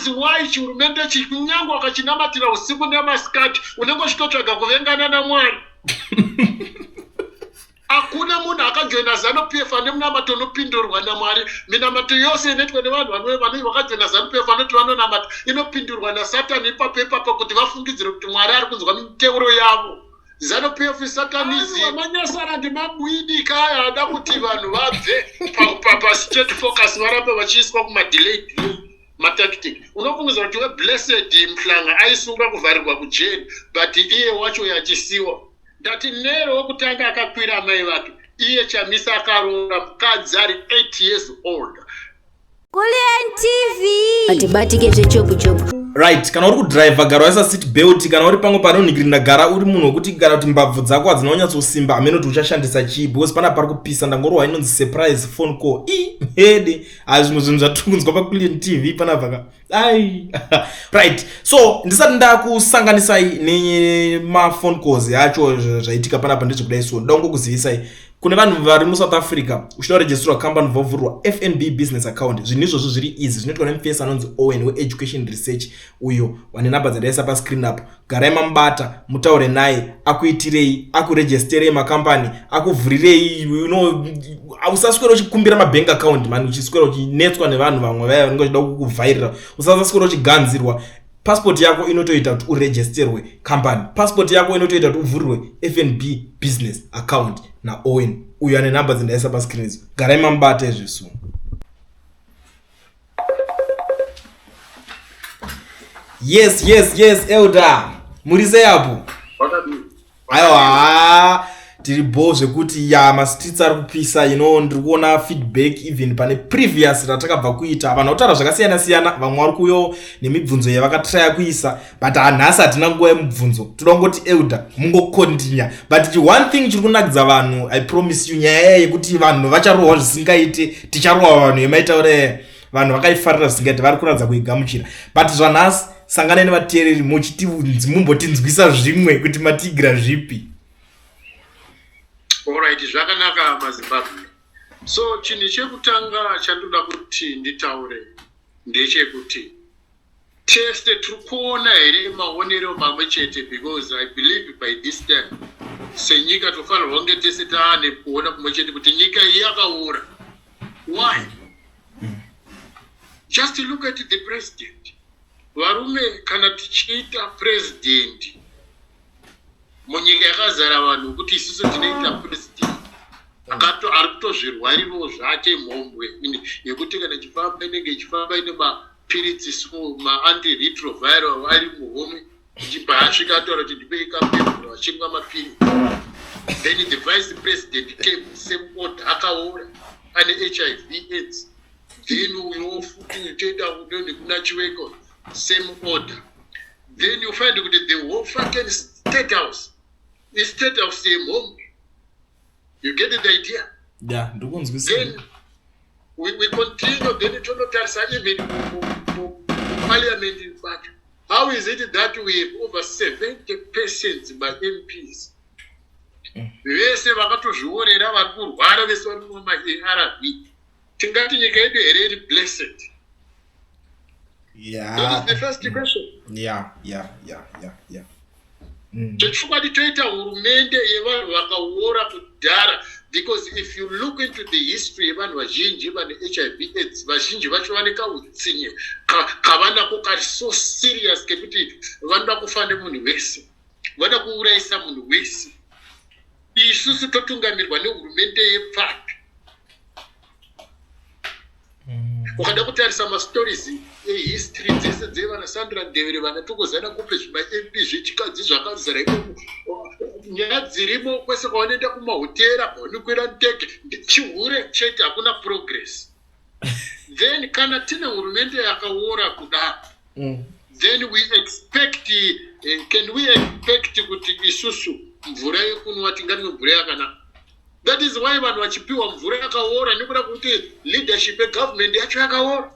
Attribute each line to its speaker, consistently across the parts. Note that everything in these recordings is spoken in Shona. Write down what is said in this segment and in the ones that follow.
Speaker 1: That is why chihurumende chi kunyange wakachinamatira usiku nemasikati unenge uchitotsvaga kuvengana naMwari. Hakuna munhu akajoina Zanu PF ane munamato unopindurwa naMwari. Minamato yose inoitwa nevanhu vakajoina Zanu PF vanoti vanonamata inopindurwa naSatani ipapo ipapo kuti vafungidzire kuti Mwari ari kunzwa miteuro yavo. Zanu PF satanism. Manyasara ndimabwidi kaya ada kuti vanhu vabve pastate focus varambe vachiiswa kumadelay delay matactic. Unofungidzira kuti weblessed Mhlanga aisungwa kuvharirwa kujeri but iye wacho yachisiwa. Ndati Nero wekutanga akakwira amai vake iye Chamisa akaroora mukadzi ari 8 years old.
Speaker 2: Kulliant TV. Atibatike zvechopu chopu.
Speaker 3: Right, kana uri kudriver gara waisa seat belt, kana uri pamwe panonhikirina gara uri munhu wekuti kana kuti mbabvu dzako hadzina kunyatsosimba hameno kuti uchashandisa chii because pana pari kupisa ndangorohwa inonzi surprise phone call i hede a zvimwe zvinhu zvatiri kunzwa paKulliant TV panapa ka ai right. So ndisati ndakusanganisai nemafone calls yacho zvaitika panapa ndezvekudai, so ndoda kungokuzivisai kune vanhu vari muSouth Africa uchida kuregisterwa company vovhurwa FNB business account. Zvinhu izvozvo zviri easy, zvinoitwa nemufesi anonzi Owen weEducation Research uyo wane namba dzandaisa pascreen apo. Garai mamubata mutaure naye akuitirei, akuregisterei makambani, akuvhurirei. Usaswera uchikumbira mabank account man, uchiswera uchinetswa nevanhu vamwe vaya vanenge vachida kukuvhairira. Usasaswera uchiganzirwa. Passport yako inotoita kuti uregisterwe company, passport yako inotoita kuti uvhurirwe FNB business account naOwen uyo ane namba dzindaisa pascreen idzo. Garai mamubata izvesu. Yes, elder, muri sei apo? Aiwa, tiri bo zvekuti ya mastreets ari kupisa. Ndiri kuona feedback even pane previous ratakabva kuita, vanhu vakutaura zvakasiyana siyana. Vamwe vari kuyo nemibvunzo yavakatraya kuisa, but hanhasi hatina nguva yemubvunzo. Toda kungoti elder mungokontinya, but one thing chiri kunakidza vanhu, I promise you, nyaya yekuti vanhu vacharohwa zvisingaite, ticharohwa vanhu yemaitaura, vanhu vakaifarira zvisingaite, vari kuratidza kuigamuchira. But zvanhasi sanganai nevateereri muchiti mumbotinzwisa zvimwe kuti matigira zvipi.
Speaker 1: Alright, zvakanaka maZimbabwe. So chinhu chekutanga chandoda kuti nditaure ndechekuti tese tiri kuona here maonero mamwe chete? Because I believe by this time senyika tofanirwa kunge tese taane kuona kumwe chete kuti nyika iyi yakaora. Why? Just look at the president. Varume, kana tichiita president munyika yakazara vanhu kuti isusu tinoita president ari kutozvirwarirawo zvake, mhombwe yekuti kana ichifamba inenge ichifamba ine mapiritsi, so maantiretroviral ari muhomwe, ichibva asvika ataura kuti ndipei kapepa, vachimwa mapiritsi. Then the vice president came, same order, akaora, ane HIV AIDS. Then uyo futi toenda nekuna Chiwenga, same order. Then you find kuti the whole fucking State House istate house yemhombe. You get the idea?
Speaker 3: Ya, ndikunzwisisa.
Speaker 1: Then we continue, then tonotarisa even muparliament bacho. How is it that we have over 70 persons maMPs vese vakatozviorera, vari kurwara vese, vari mumaARV? Tingati nyika yedu here iri blessed? That is the first question. Chokwadi toita hurumende yevanhu vakaora kudhara, because if you look into the history yevanhu vazhinji vane HIV AIDS, vazhinji vacho vane kautsinye kavanako kari so serious kekuti vanoda kufa nemunhu wese, vanoda kuurayisa munhu wese. Isusu totungamirwa nehurumende yepfapi. Ukada kutarisa mastories ehistory dzese dzevana Sandra Ndevere, vana Thokozana Khupe, zvimaMP zvechikadzi zvakazara imomo, nyaya dzirimo kwese kwavanoenda, kumahotera, kwavanokwira ndege, chihure chete, hakuna progress. Then kana tine hurumende yakaora kudaro, then we expect can we expect kuti isusu mvura yekunwa tinganwe mvura yakanaka? That is why vanhu vachipiwa mvura yakaora, nekuda kwekuti leadership yegovernment yacho yakaora.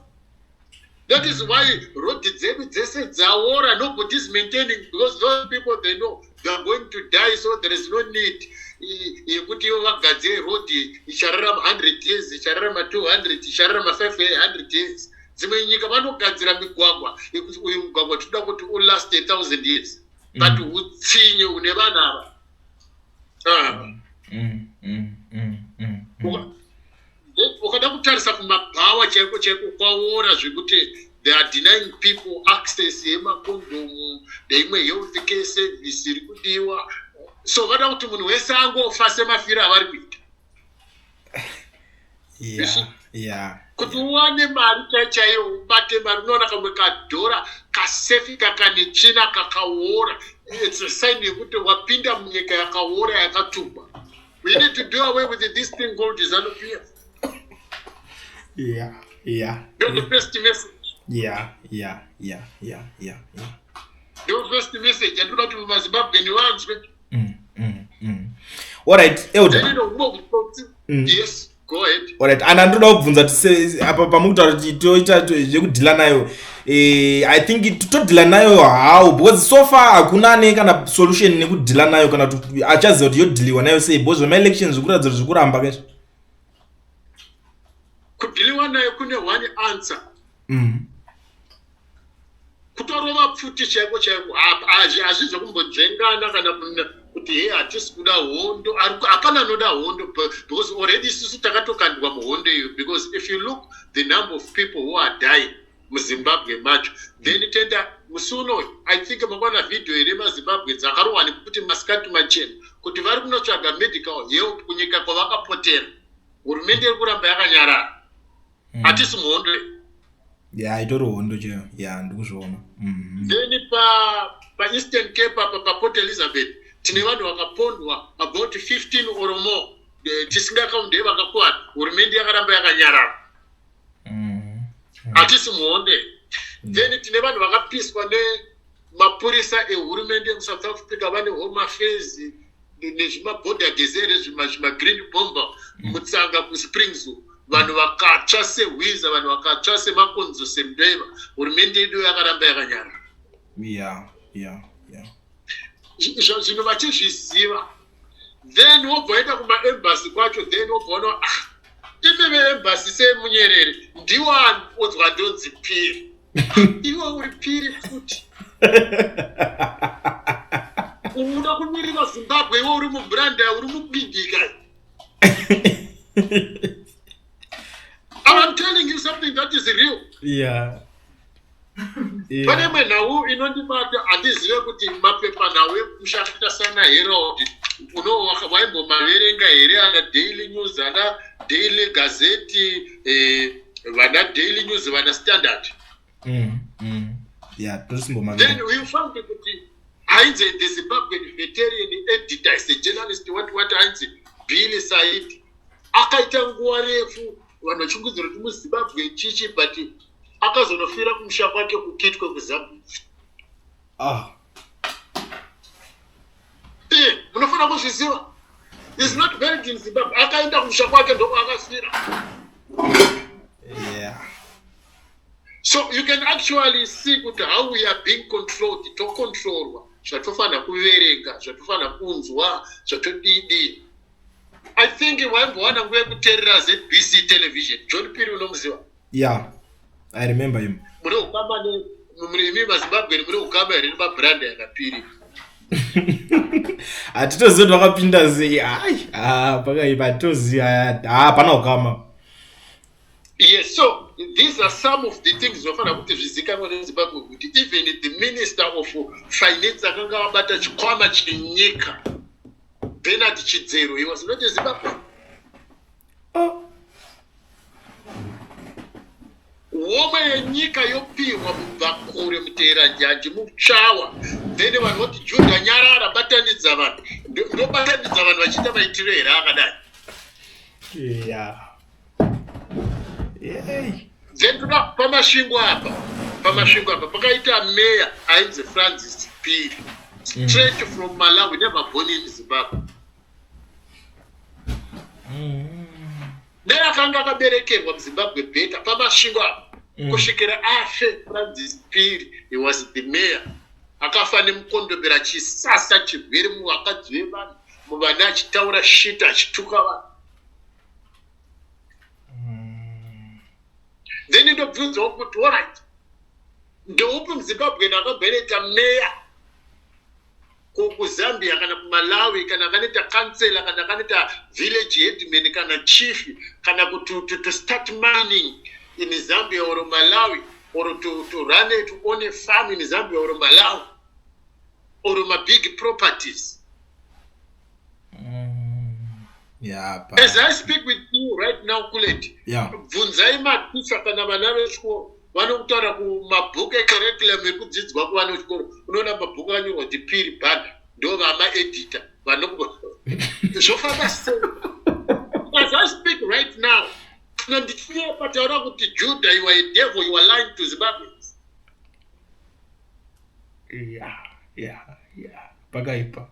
Speaker 1: That is why road dzedu dzese dzaora. Nobody is maintaining because those people, they know they are going to die, so there is no need yekuti ivo vagadzire road ichararama 100 years, ichararama 200, ichararama 500 years. Dzimwe nyika vanogadzira migwagwa yekuti uyu mugwagwa tinoda kuti ulast 1000 years, but utsinye une vanhu ava. Ah. Ukada kutarisa kumabhawa chaiko chaiko, kwaora zvekuti they are denying people access yemakondomu neimwe health care service iri kudiwa. So vada kuti munhu wese angofa semafiro avari kuita. Kuti uwane mari chai chaiyo, ubate mari, unoona kamwe kadhora kasefika kane tsvina, kakaora. It's a sign yekuti wapinda munyika yakaora, yakatukwa. We need to do away with this thing called ZANU PF. Ndo the first message. Ndo first message yandinoda kuti maZimbabwean vanzwe.
Speaker 3: Alright, elder.
Speaker 1: Then ino Yes, go ahead.
Speaker 3: Alright, and andinoda kubvunza kuti apa pamukutaura kuti toita zvekudhila nayo, I think todhila nayo how? Because so far hakuna ane kana solution nekudhila nayo, kana kuti achaziva kuti yodhiliwa nayo sei, because zvemaelections zvikuratidza kuti zvikuramba kaizvo.
Speaker 1: Kudhiliwa nayo kune one answer. Kutorova pfuti chaiko chaiko. Hazvizi kumbonzvengana kana kuti he, hatisi kuda hondo. Hapana anoda hondo, because already isusu takatokandwa muhondo iyo, because if you look the number of people who are dying muZimbabwe macho, then tenda musi unoyu, I think mangwana, vhidhiyo iri maZimbabwe dzakarohwa nekuti masikati machena kuti vari kunotsvaga medical help kunyika kwavakapotera. Hurumende iri kuramba yakanyarara. Hatisi muhondo.
Speaker 3: Ya, itori hondo chaiyo ya, ndikuzviona.
Speaker 1: Then paEastern Cape apa, paPort Elizabeth, tine vanhu vakapondwa about 15 or more, tisingakaundei vakakuvara. Hurumende yakaramba yakanyarara. Hatisi muhonde. Then tine vanhu vakapiswa nemapurisa ehurumende muSouth Africa, vane Home Affairs nezvimaborder gezere, zvimagreen bomber mutsanga kuSprings. Vanhu vakatsva sehwiza, vanhu vakatsva semakonzo, sembeva. Hurumende yedu yakaramba yakanyarara. Zvinhu vachizviziva. Then wobva waenda kumaembassy kwacho, then wobva waona, ah, imi veembassy semunyerere ndiwani? Odzwa ndonzi Piri. Iwe uri Piri futi, unoda kumirira Zimbabwe, iwe uri muBranda, uri mubindika. I'm telling you something that is real. Pane imwe nhau inondibata. Handizive kuti mapepanhau ekumusha akaita sana Herald waimbomaverenga here, ana Daily News, ana Daily Gazette, vana Daily News, vana Standard.
Speaker 3: Yeah, tosimbomaverenga.
Speaker 1: Then you found kuti ainzi the Zimbabwean veteran editor is a journalist, what what, ainzi Billy Said. Akaita nguva refu vanhu vachungudzira kuti muZimbabwe chichi, but akazonofira kumusha kwake kuKitwe, kuZambia. Munofanira kuzviziva, is not buried in Zimbabwe. Akaenda kumusha kwake, ndokwaakafira. So you can actually see kuti how we are being controlled. Tocontrolwa zvatofanira kuverenga, zvatofanira kunzwa, zvatodidi. I think waimbowana nguva yekuteerera ZBC Television. John Piri unomuziva?
Speaker 3: Yeah, I remember him.
Speaker 1: Mune ukama imi maZimbabweni, mune ukama here nemabrand yakapiri?
Speaker 3: Hatitozivi kuti vakapinda sei. Ai, pakaipa. Hatitozivi, hapana ukama.
Speaker 1: Yes, so these are some of the things zvinofanira kuti zvizikanwe neZimbabwe, kuti even the Minister of Finance akanga abata chikwama chenyika, Bernard Chidzero, he was not a Zimbabwe. Homwe yenyika yopiwa mubvakure, muteeranjanji, mutsvawa. Then vanhu voti, "Judha, nyarara, batanidza vanhu." Ndobatanidza vanhu vachiita maitiro here akadai?
Speaker 3: Yeah.
Speaker 1: Then toda paMasvingo apa. PaMasvingo apa pakaita meya ainzi Francis Piri, straight from Malawi, never born in Zimbabwe. Dai akanga akaberekerwa muZimbabwe better. PaMasvingo apa, kusvikira afe, Francis Piri, he was the mayor. Akafa nemukondombera, achisasa chirwere muvakadzi vevanhu, muvana, achitaura shit, achituka vanhu. Then Ndichindobvunzawo kuti, alright, ndeupi muZimbabwean akamboita meya kuZambia kana kuMalawi, kana akanoita kansela, kana akanoita village headman kana chief, kana kuti to start mining in Zambia or Malawi, or to run to own a farm in Zambia or Malawi, or mabig properties? As I speak with you right now, Kuleti, bvunzai maticha kana vana vechikoro, vanokutaura kumabhuku ecurriculum iri kudzidzwa kuvana vechikoro. Unoona mabhuku akanyorwa kuti Piri Banda, ndo vamaedita. Zvofamba sei? As I speak right now, kana ndichiyepa taura kuti, "Judah, you are a devil, you are lying to Zimbabweans."
Speaker 3: Yeah, pakaipa.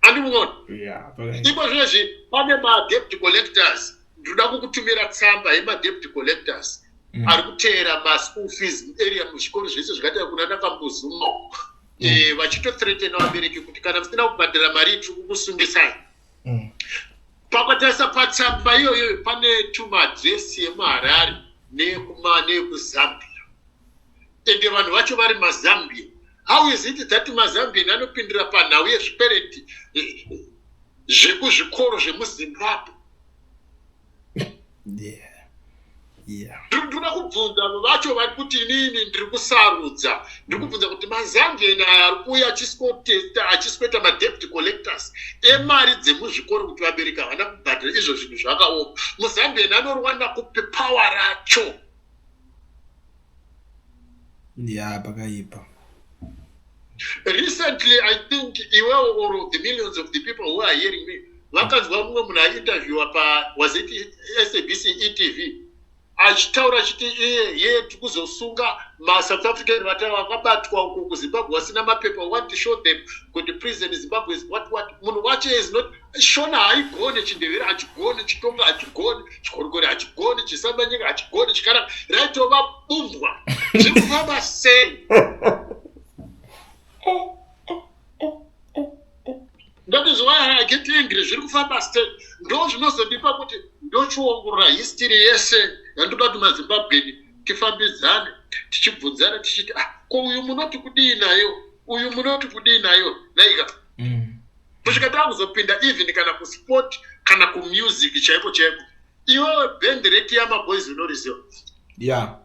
Speaker 1: Andimuona?
Speaker 3: Yeah, pakaipa.
Speaker 1: Ipo zvinezvi pane madebt collectors. Ndinoda kukutumira tsamba yemadebt collectors ari kuteera maschool fees area muzvikoro zvese zvakaita kuna naKambuzuma, vachitothreatena vabereki kuti kana musina kubhadhara mari, tiri kukusungisai. Pakatarisa patsamba iyoyo, pane tumadresi yemuHarare neyekuZambia, ende vanhu vacho vari maZambia. How is it that maZambian anopindira panhau yezvikwereti zvekuzvikoro zvemuZimbabwe? Ndinoda kubvunza vacho vari kuti inini ndiri kusarudza. Ndiri kubvunza kuti maZambian aya ari kuuya achiswotesta, achisweta madebt collectors emari dzemuzvikoro kuti vabereki havana kubhadhara, izvo zvinhu zvakaoma. MuZambian anorwanda kupi power racho?
Speaker 3: Yeah, pakaipa.
Speaker 1: Recently, I think iwewo or the millions of the people who are hearing me vakanzwa mumwe munhu ainterviewa pa, was it SABC, eTV, achitaura achiti iye ye tiri kuzosunga maSouth African vata vakabatwa uko kuZimbabwe vasina mapepa, want to show them kuti prison Zimbabwe is what what. Munhu wacho is not Shona, haigone Chindevere, hachigone Chitonga, hachigone Chikorokori, hachigone Chisambanyika, hachigone Chikaranga, raitova bumbwa. Zviri kufamba sei? That is why I get angry. Zviri kufamba sei? Ndo zvinozondipa kuti ndochiongorora history yese yandoda kuti maZimbabweni tifambidzane, tichibvunzana tichiti, "Ah, ko uyu munoti kudii nayo? Uyu munoti kudii nayo?" Naika kusvika takuzopinda even kana kusport kana kumusic chaiko chaiko. Iwewe, bhendi reKhiama Boys unoriziva?
Speaker 3: Yeah.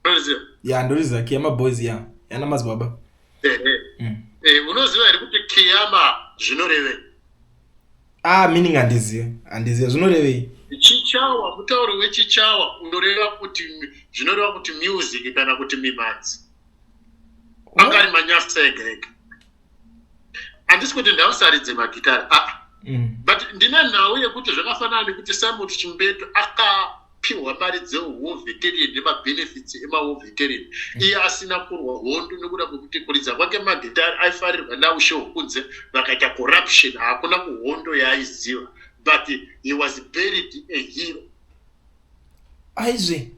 Speaker 1: Unoriziva?
Speaker 3: Yeah, ndoriziva Khiama Boys, yeah, yana madzibaba.
Speaker 1: Ehe. Unoziva here kuti Khiama zvinorevei?
Speaker 3: Ah, meaning handizivi, handizivi zvinorevei.
Speaker 1: Chichawa, mutauro wechichawa unoreva kuti, zvinoreva kuti music kana kuti mimhanzi. Anga ari manyasa ega ega. Handisi kuti ndausaridze magitara, aa, but ndine nhau yekuti zvakafanana nekuti Simon Chimbetu akapiwa mari dzewar veteran nemabenefits emawar veteran, iye asina kurwa hondo, nekuda kwekuti kuridza kwake magitari aifarirwa naushe hwokunze, vakaita corruption. Hakuna kuhondo yaaiziva, but he was buried a hero.
Speaker 3: Aizve,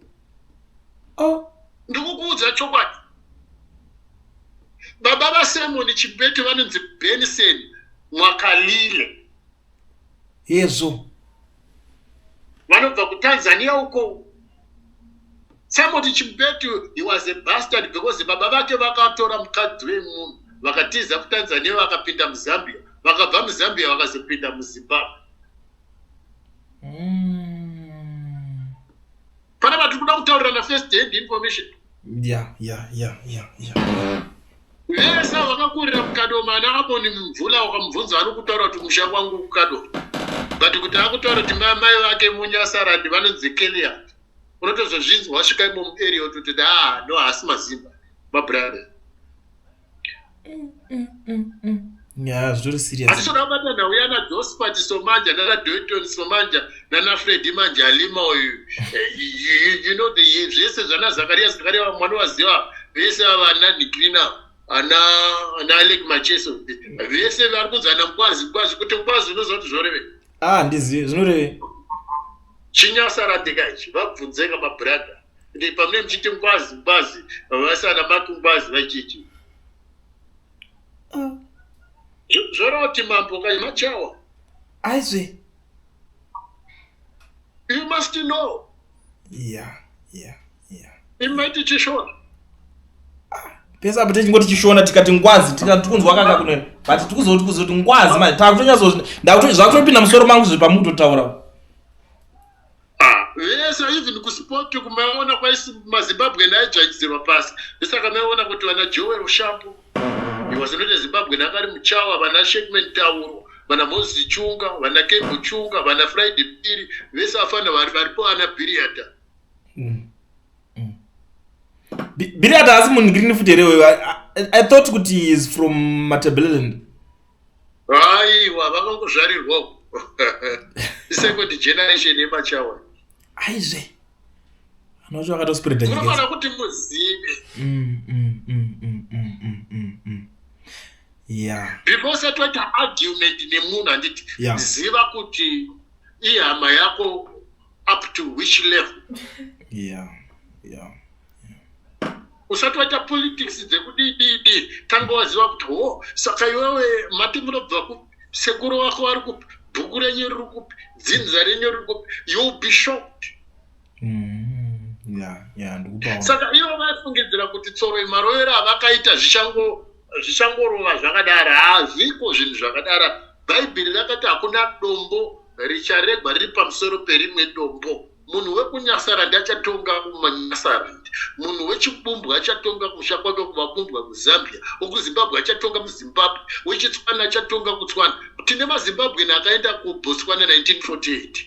Speaker 3: oh.
Speaker 1: Ndikukuudza chokwadi. Baba vaSimon Chimbetu vanonzi Benson Mwakalile.
Speaker 3: Yezvo.
Speaker 1: Vanobva kuTanzania uko. Simon Chimbetu, he was a bastard because baba vake vakatora mukadzi wemunhu, vakatiza kuTanzania, vakapinda muZambia, vakabva muZambia vakazopinda muZimbabwe. Pana vatiri kuda kutaurirana first hand information. Vese vakakurira muKadoma, ana Amoni Mvula, wakamubvunza anokutaura kuti musha kwangu kuKadoma, but kuti akutaura kuti mai vake muNyasarandi vanonzi Keliat, unotozozvinzwa wasvika imo muarea kutoti, "Ah, no, haasi maZimba, mabrother."
Speaker 3: Yeah, zvitori serious.
Speaker 1: Hatisoda kubata nhau yana Josphat Somanja nana Doiton Somanja nana Fredi Manjalima uyu. You know the zvese zvana Zakaria, Zakaria mwana waziva, vese ava ana Nikrina, ana Alec Macheso, vese vari kunzi ana Mukwazi. Mukwazi, kuti Mukwazi, unoziva kuti zvorevei?
Speaker 3: Ah, ndizivi zvinorevei.
Speaker 1: Chinyasarandika ichi, vabvunzeka mabrother, kuti pamune muchiti Ngwazi, Ngwazi, vasana Makungwazi vachichi zvoreva kuti mambo kaimachawa.
Speaker 3: Aizve.
Speaker 1: You must know.
Speaker 3: Yeah.
Speaker 1: Imaiti chiShona.
Speaker 3: Pese apo tichingoti chiShona, tikati ngwazi, tikati tikunzwa kanga kuno, but tikuzoti kuzoti ngwazi manje takutonyatso zvakutopinda musoro mangu zviri pamukutotaura.
Speaker 1: Ah, vese, even kusport kumaona kwaisi maZimbabwe aidzvanyidzirwa pasi. Ndosaka maiona kuti vana Joel Shambo, he was not a Zimbabwean, anga ari muchawa, vana Shackman Tauro, vana Moses Chunga, vana Kembo Chunga, vana Friday Piri, vese afana varipo, vana Biriata.
Speaker 3: Biriata haasi munhu futi here wewe? I thought kuti he is from Matabeleland.
Speaker 1: Aiwa, vakangozvarirwawo, second generation yemachawa.
Speaker 3: Aizve, anocho akatospreada nyika.
Speaker 1: Munofanira kuti muzive. Before usati waita argument nemunhu, handiti? Ziva kuti ihama yako up to which level. Usati waita politics dzekudididi, tanga waziva kuti, ho, saka iwewe mati munobva kupi, sekuru wako vari kupi, bhuku renyu riri kupi, dzinza renyu riri kupi. You'll be shocked.
Speaker 3: Yeah, ndikupaona.
Speaker 1: Saka ivo vaifungidzira kuti tsoro marovero avakaita zvichangorova zvakadaro. Hazviko zvinhu zvakadaro. Bhaibheri rakati hakuna dombo richaregwa riri pamusoro perimwe dombo. Munhu wekuNyasarandi achatonga kumaNyasarandi, munhu wechiBumbwa achatonga kumusha kwake kumaBumbwa kuZambia, wekuZimbabwe achatonga muZimbabwe, wechiTswana achatonga kuTswana. Tine maZimbabwen akaenda kuBotswana 1948.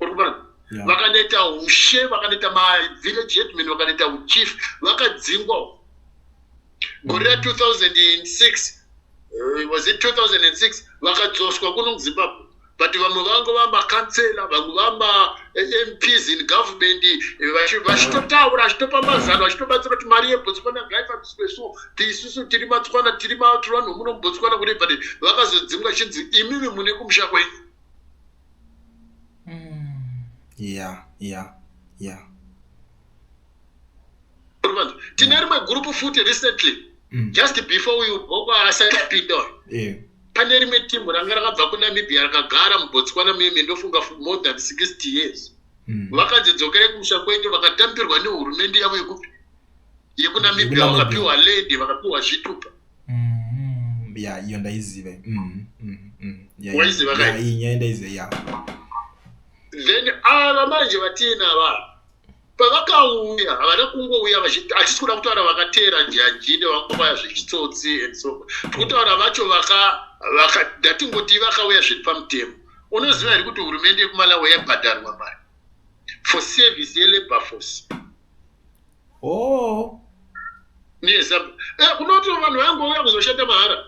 Speaker 1: Uri kubona? Vakanoita ushe, vakanoita mavillage headman, vakanoita uchief, vakadzingwa gore ra2006. Was it 2006? Vakadzoswa kuno kuZimbabwe, but vamwe vangu vamakansela, vamwe vama-MPs in government, vachitotaura, vachitopa mazano, vachitobatsira kuti mari yeBotswana ngaifambiswe. So isusu tiri maTswana, tiri vanhu muno muBotswana kune, but vakazodzingwa chinzi imimi mune kumusha kwenyu. Tine rimwe gurupu futi recently, just before uyu Boko asati apinda, pane rimwe timu ranga rakabva kuNamibia, rakagara muBotswana mimi, ndofunga for more than 60 years. Vakanzi dzokerai kumusha kwenyu, vakatambirwa nehurumende yavo yekupi, yekuNamibia.
Speaker 3: YekuNamibia.
Speaker 1: Vakapiwa land, vakapiwa zvitupa.
Speaker 3: Ya, iyo ndaiziva.
Speaker 1: Waiziva kai?
Speaker 3: Iyi nyaya ndaiziva, ya.
Speaker 1: Then ava manje vatiinava, pavakauya havana kungouya vachiti, hatisi kuda kutaura vakateera njanji nevangobaya zvechitsotsi and so forth. Tikutaura vacho vaka ndatingoti vakauya zviri pamutemo. Unoziva here kuti hurumende yekuMalawi yaibhadharwa mari for service yelabour force?
Speaker 3: Oh.
Speaker 1: NeZambia, kunoti vanhu vaingouya kuzoshanda mahara.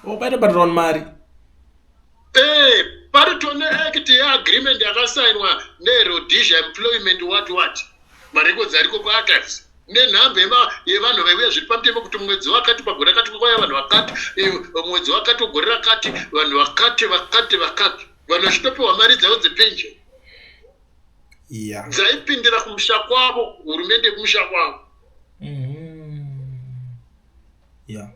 Speaker 3: Oh, paitobhadharwa mari?
Speaker 1: Paritone act yeagreement yakasainwa neRhodesia Employment what what, marekodzi ariko kuarchives, nenhamba yevanhu vaiuya zviri pamutemo, kuti mwedzi wakati pagore rakati kwauya vanhu vakati, mwedzi wakati gore rakati vanhu vakati vakati vakati, vanhu vachitopiwa mari dzavo dzepension dzaipindira kumusha kwavo, hurumende yekumusha kwavo.
Speaker 3: Yeah.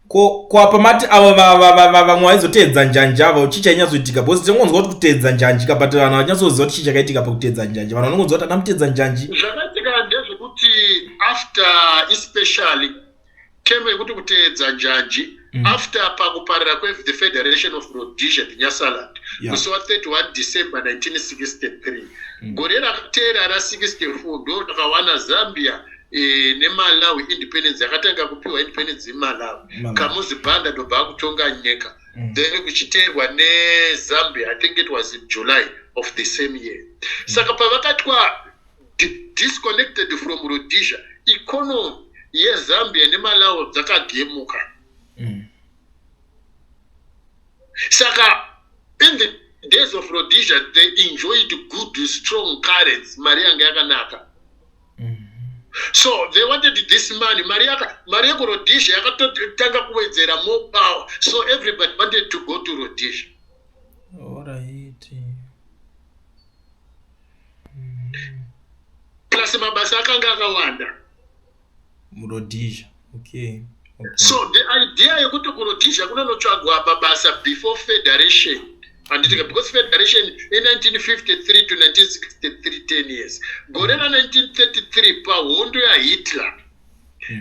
Speaker 3: Ko apa mati avo vamwe vaizoteedza njanji avo, chii chainyatsoitika? Because tinongonzwa kuti kuteedza njanji ka, but vanhu vanyatsoziva kuti chii chakaitika pakuteedza njanji. Vanhu vanongonzwa kuti ana muteedza njanji.
Speaker 1: Zvakaitika ndezvekuti after, especially term yekuti kuteedza njanji, after pakuparira kwe-the Federation of Rhodesia, the Nyasaland, musi wa31 December 1963, gore rakateera ra64 ndo rakawana Zambia neMalawi independence. Yakatanga kupiwa independence iMalawi.
Speaker 3: Malawi.
Speaker 1: Kamuzu Banda ndobva akutonga nyika, then kuchiteerwa neZambia, I think it was in July of the same year. Saka pavakatwa disconnected from Rhodesia, economy yeZambia neMalawi dzakagemuka. Saka in the days of Rhodesia they enjoyed good strong currency, mari yanga yakanaka. So they wanted this money. Mari yekuRhodesia yakatotanga kuwedzera more power, so everybody wanted to go to Rhodesia.
Speaker 3: Alright.
Speaker 1: Plus mabasa akanga akawanda.
Speaker 3: MuRhodesia, okay.
Speaker 1: So the idea yekuti kuRhodesia kunonotsvagwa mabasa before federation, handitika? Because federation in1953 to 1963, 10 years. Gore ra1933, pahondo yaHitler,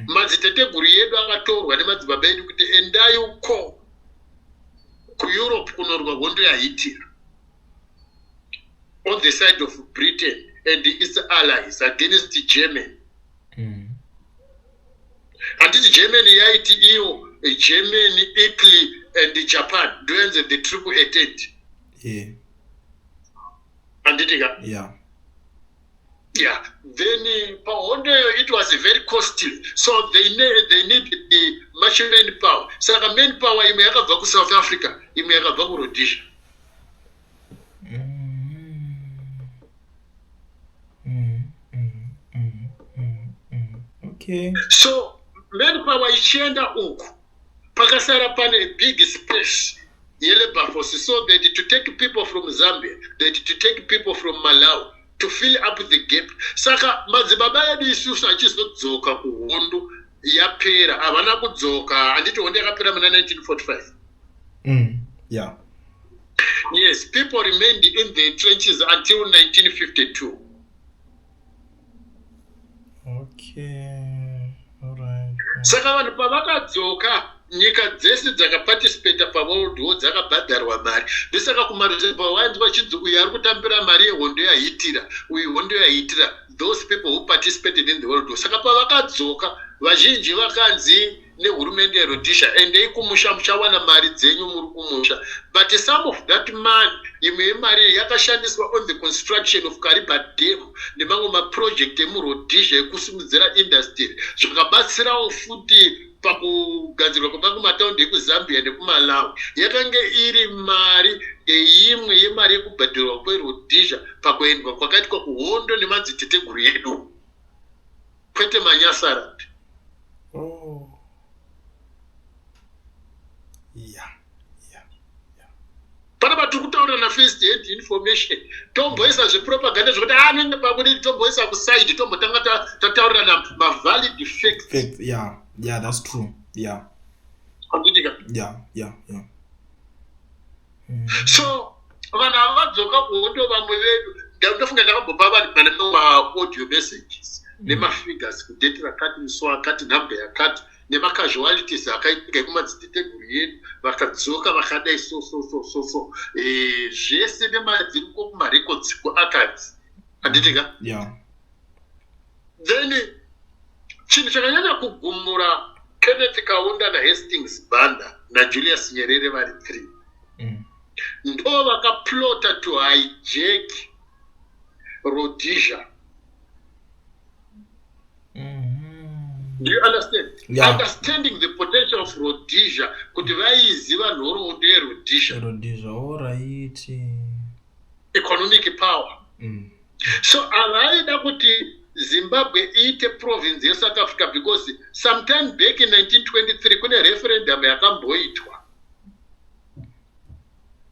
Speaker 1: madziteteguru yedu akatorwa nemadzibaba edu kuti endai uko kuEurope kunorwa hondo yaHitler on the side of Britain and its allies against Germany. Handiti Germany yaiti iyo Germany, Italy and Japan ndoyanzi the Triple Entente? Handiti ka?
Speaker 3: Yeah.
Speaker 1: Yeah, then pahondo it was very costly, so they need the much manpower. Saka manpower imwe yakabva kuSouth Africa, imwe yakabva kuRhodesia. So manpower ichienda uku, pakasara pane big space yelabor force. So they had to take people from Zambia, they had to take people from Malawi to fill up the gap. Saka madzibaba edu isusu achizodzoka kuhondo yapera, havana kudzoka. Handiti hondo yakapera muna 1945?
Speaker 3: Yeah.
Speaker 1: Yes, people remained in the trenches until 1952.
Speaker 3: Okay. All right.
Speaker 1: Saka vanhu pavakadzoka, nyika dzese dzakaparticipata paWorld War dzakabhadharwa mari. Ndosaka kumaruzevha wainzi vachinzi uyu ari kutambira mari yehondo yaHitler, uyu hondo yaHitler, those people who participated in the World War. Saka pavakadzoka, vazhinji vakanzi nehurumende yeRhodesia, "Endei kumusha, muchawana mari dzenyu muri kumusha." But some of that money, imwe yemari yakashandiswa on the construction of Kariba Dam nemamwe maproject emuRhodesia ekusimudzira industry, zvakabatsirawo futi pakugadzirwa kwemamwe mataundi ekuZambia nekuMalawi. Yakange iri mari yeimwe yemari yekubhadharwa kweRhodesia pakuendwa kwakaitwa kuhondo nemadziteteguru edu, kwete Manyasarandi.
Speaker 3: Oh. Yeah.
Speaker 1: Panapa tiri kutaura nafirst hand information. Tomboisa zvepropaganda zvekuti anenge pakuti tomboisa kuside, tombotanga tataurirana mavalid facts.
Speaker 3: Fact. Yeah, that's true. Yeah.
Speaker 1: Handitika?
Speaker 3: Yeah.
Speaker 1: So vanhu ava vadzoka kuhondo, vamwe vedu, ndofunga ndakambopa vanhu pane maaudio messages nemafigures, kudate rakati, musi wakati, nhamba yakati, nemacasualties akaitika ekumadziteteguru yedu vakadzoka vakadai. So so so so so zvese nemadziriko kumarecords, kuarchives, handitika?
Speaker 3: Yeah.
Speaker 1: Then chinhu chakanyanya kugumura Kenneth Kaunda naHastings Banda naJulius Nyerere vari three, ndo vakaplota to hijack Rhodesia. Do you understand?
Speaker 3: Yeah.
Speaker 1: Understanding the potential of Rhodesia, kuti vaiziva nhoroondo yeRhodesia.
Speaker 3: Rhodesia, all right.
Speaker 1: Economic power. So havaida kuti Zimbabwe iite province yeSouth Africa, because sometime back in 1923 kune referendum yakamboitwa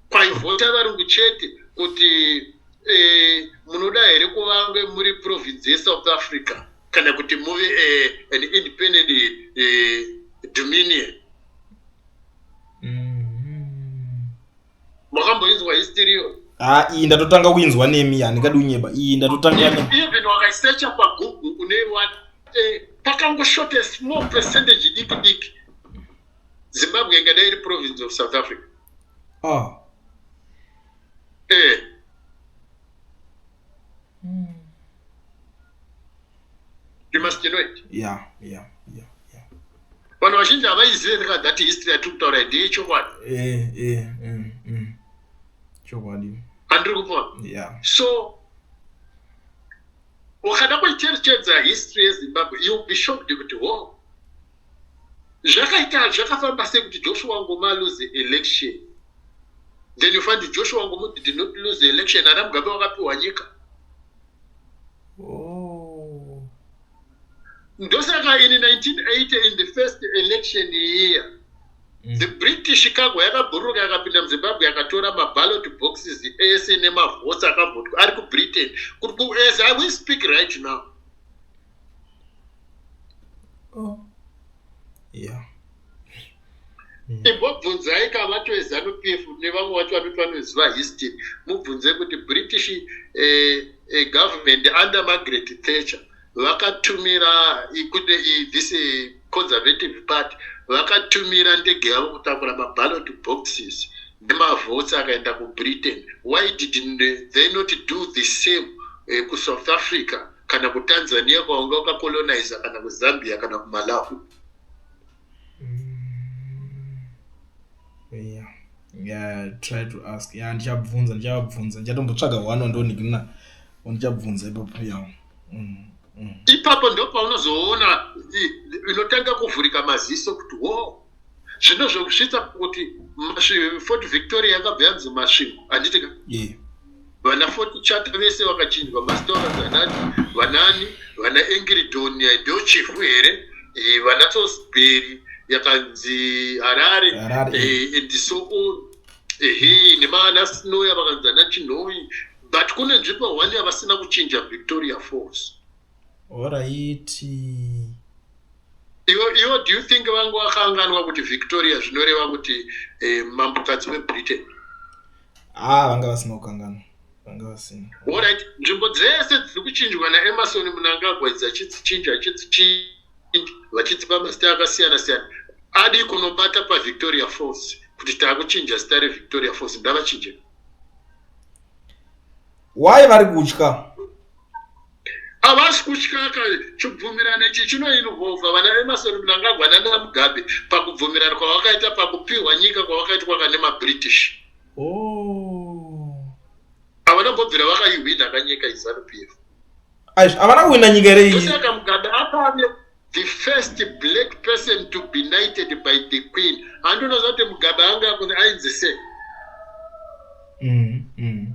Speaker 1: kwaivhota varungu chete kuti munoda here kuvange muri province yeSouth Africa kana kuti muve an independent dominion. Makamboinzwa history iyo?
Speaker 3: Ah, iyi ndatotanga kuinzwa nemi, handingadi kunyeba. Iyi ndatotanga ne
Speaker 1: Even wakaisearcha paGoogle unoiwana. Pakangoshota small percentage diki diki, Zimbabwe ingadai iri province of South Africa. You must know it. Vanhu vazhinji havaizive ka that history yatiri kutaura, ndeyechokwadi.
Speaker 3: Chokwadi.
Speaker 1: Handiri kupona?
Speaker 3: Yeah.
Speaker 1: So wakada kuicherechedza history yeZimbabwe, you'll be shocked kuti ho, zvakaita, zvakafamba sei kuti Joshua Nkomo lose election. Then you find Joshua Nkomo did not lose the election, ana Mugabe wakapiwa nyika. Ndosaka in 1980, in the first election year, the British cargo yakabhururuka yakapinda muZimbabwe, yakatora maballot boxes ese nemavotes akavhotwa ari kuBritain. As I will speak right now.
Speaker 3: Oh. Yeah.
Speaker 1: Imbobvunzai ka vacho veZanu PF nevamwe vacho vanoti vanoziva history, mubvunze kuti British government under Margaret Thatcher vakatumira kune this Conservative Party, vakatumira ndege yavo kutakura maballot boxes nemavotes akaenda kuBritain. Why did they not do the same kuSouth Africa kana kuTanzania kwavanga vakacoloniza, kana kuZambia kana kuMalawi?
Speaker 3: Yeah, try to ask. Yeah, ndichabvunza, ndichavabvunza, ndichatombotsvaga one wandonigina wandichabvunza ipapo, yeah.
Speaker 1: Ipapo ndo paunozoona inotanga kuvhurika maziso kuti wo zvino zvokusvitsa kuti Fort Victoria yakabva yanzi Masvingo, handiti ka?
Speaker 3: Yeah.
Speaker 1: Vana Fort Charter vese vakachinjwa mazita, vakanzi anani, vanani, vana Aneuridon ndo Chivhu here, vana Salisbury yakanzi Harare.
Speaker 3: Harare.
Speaker 1: And so on, ehe, nemana Sinoya vakanzi ana Chinhoyi, but kune nzvimbo one yavasina kuchinja, Victoria Falls.
Speaker 3: Alright.
Speaker 1: Iwo do you think vangu vakanganwa kuti Victoria zvinoreva kuti mambokadzi weBritain?
Speaker 3: Ah, vanga vasina kukanganwa, vanga vasina.
Speaker 1: Alright, nzvimbo dzese dziri kuchinjwa naEmmerson Mnangagwa idzi, achitsichinja, achitsichinja, vachidzipa mazita akasiyana siyana, adi kunobata paVictoria Falls kuti taakuchinja zita reVictoria Falls, ndavachinje.
Speaker 3: Why vari kutya?
Speaker 1: Havasi kutya ka. Chibvumirano ichi chinoinvolva vana Emmerson Mnangagwa nana Mugabe pakubvumirana kwavakaita pakupiwa nyika kwavakaitwa ka nemaBritish. Havana mbobvira vakaihwina kanyika iZanu PF.
Speaker 3: Aizvo, havana kuwina nyika here iyi?
Speaker 1: Ndosaka Mugabe akave the first black person to be knighted by the Queen. Handinoziva kuti Mugabe anga kunzi ainzi sei.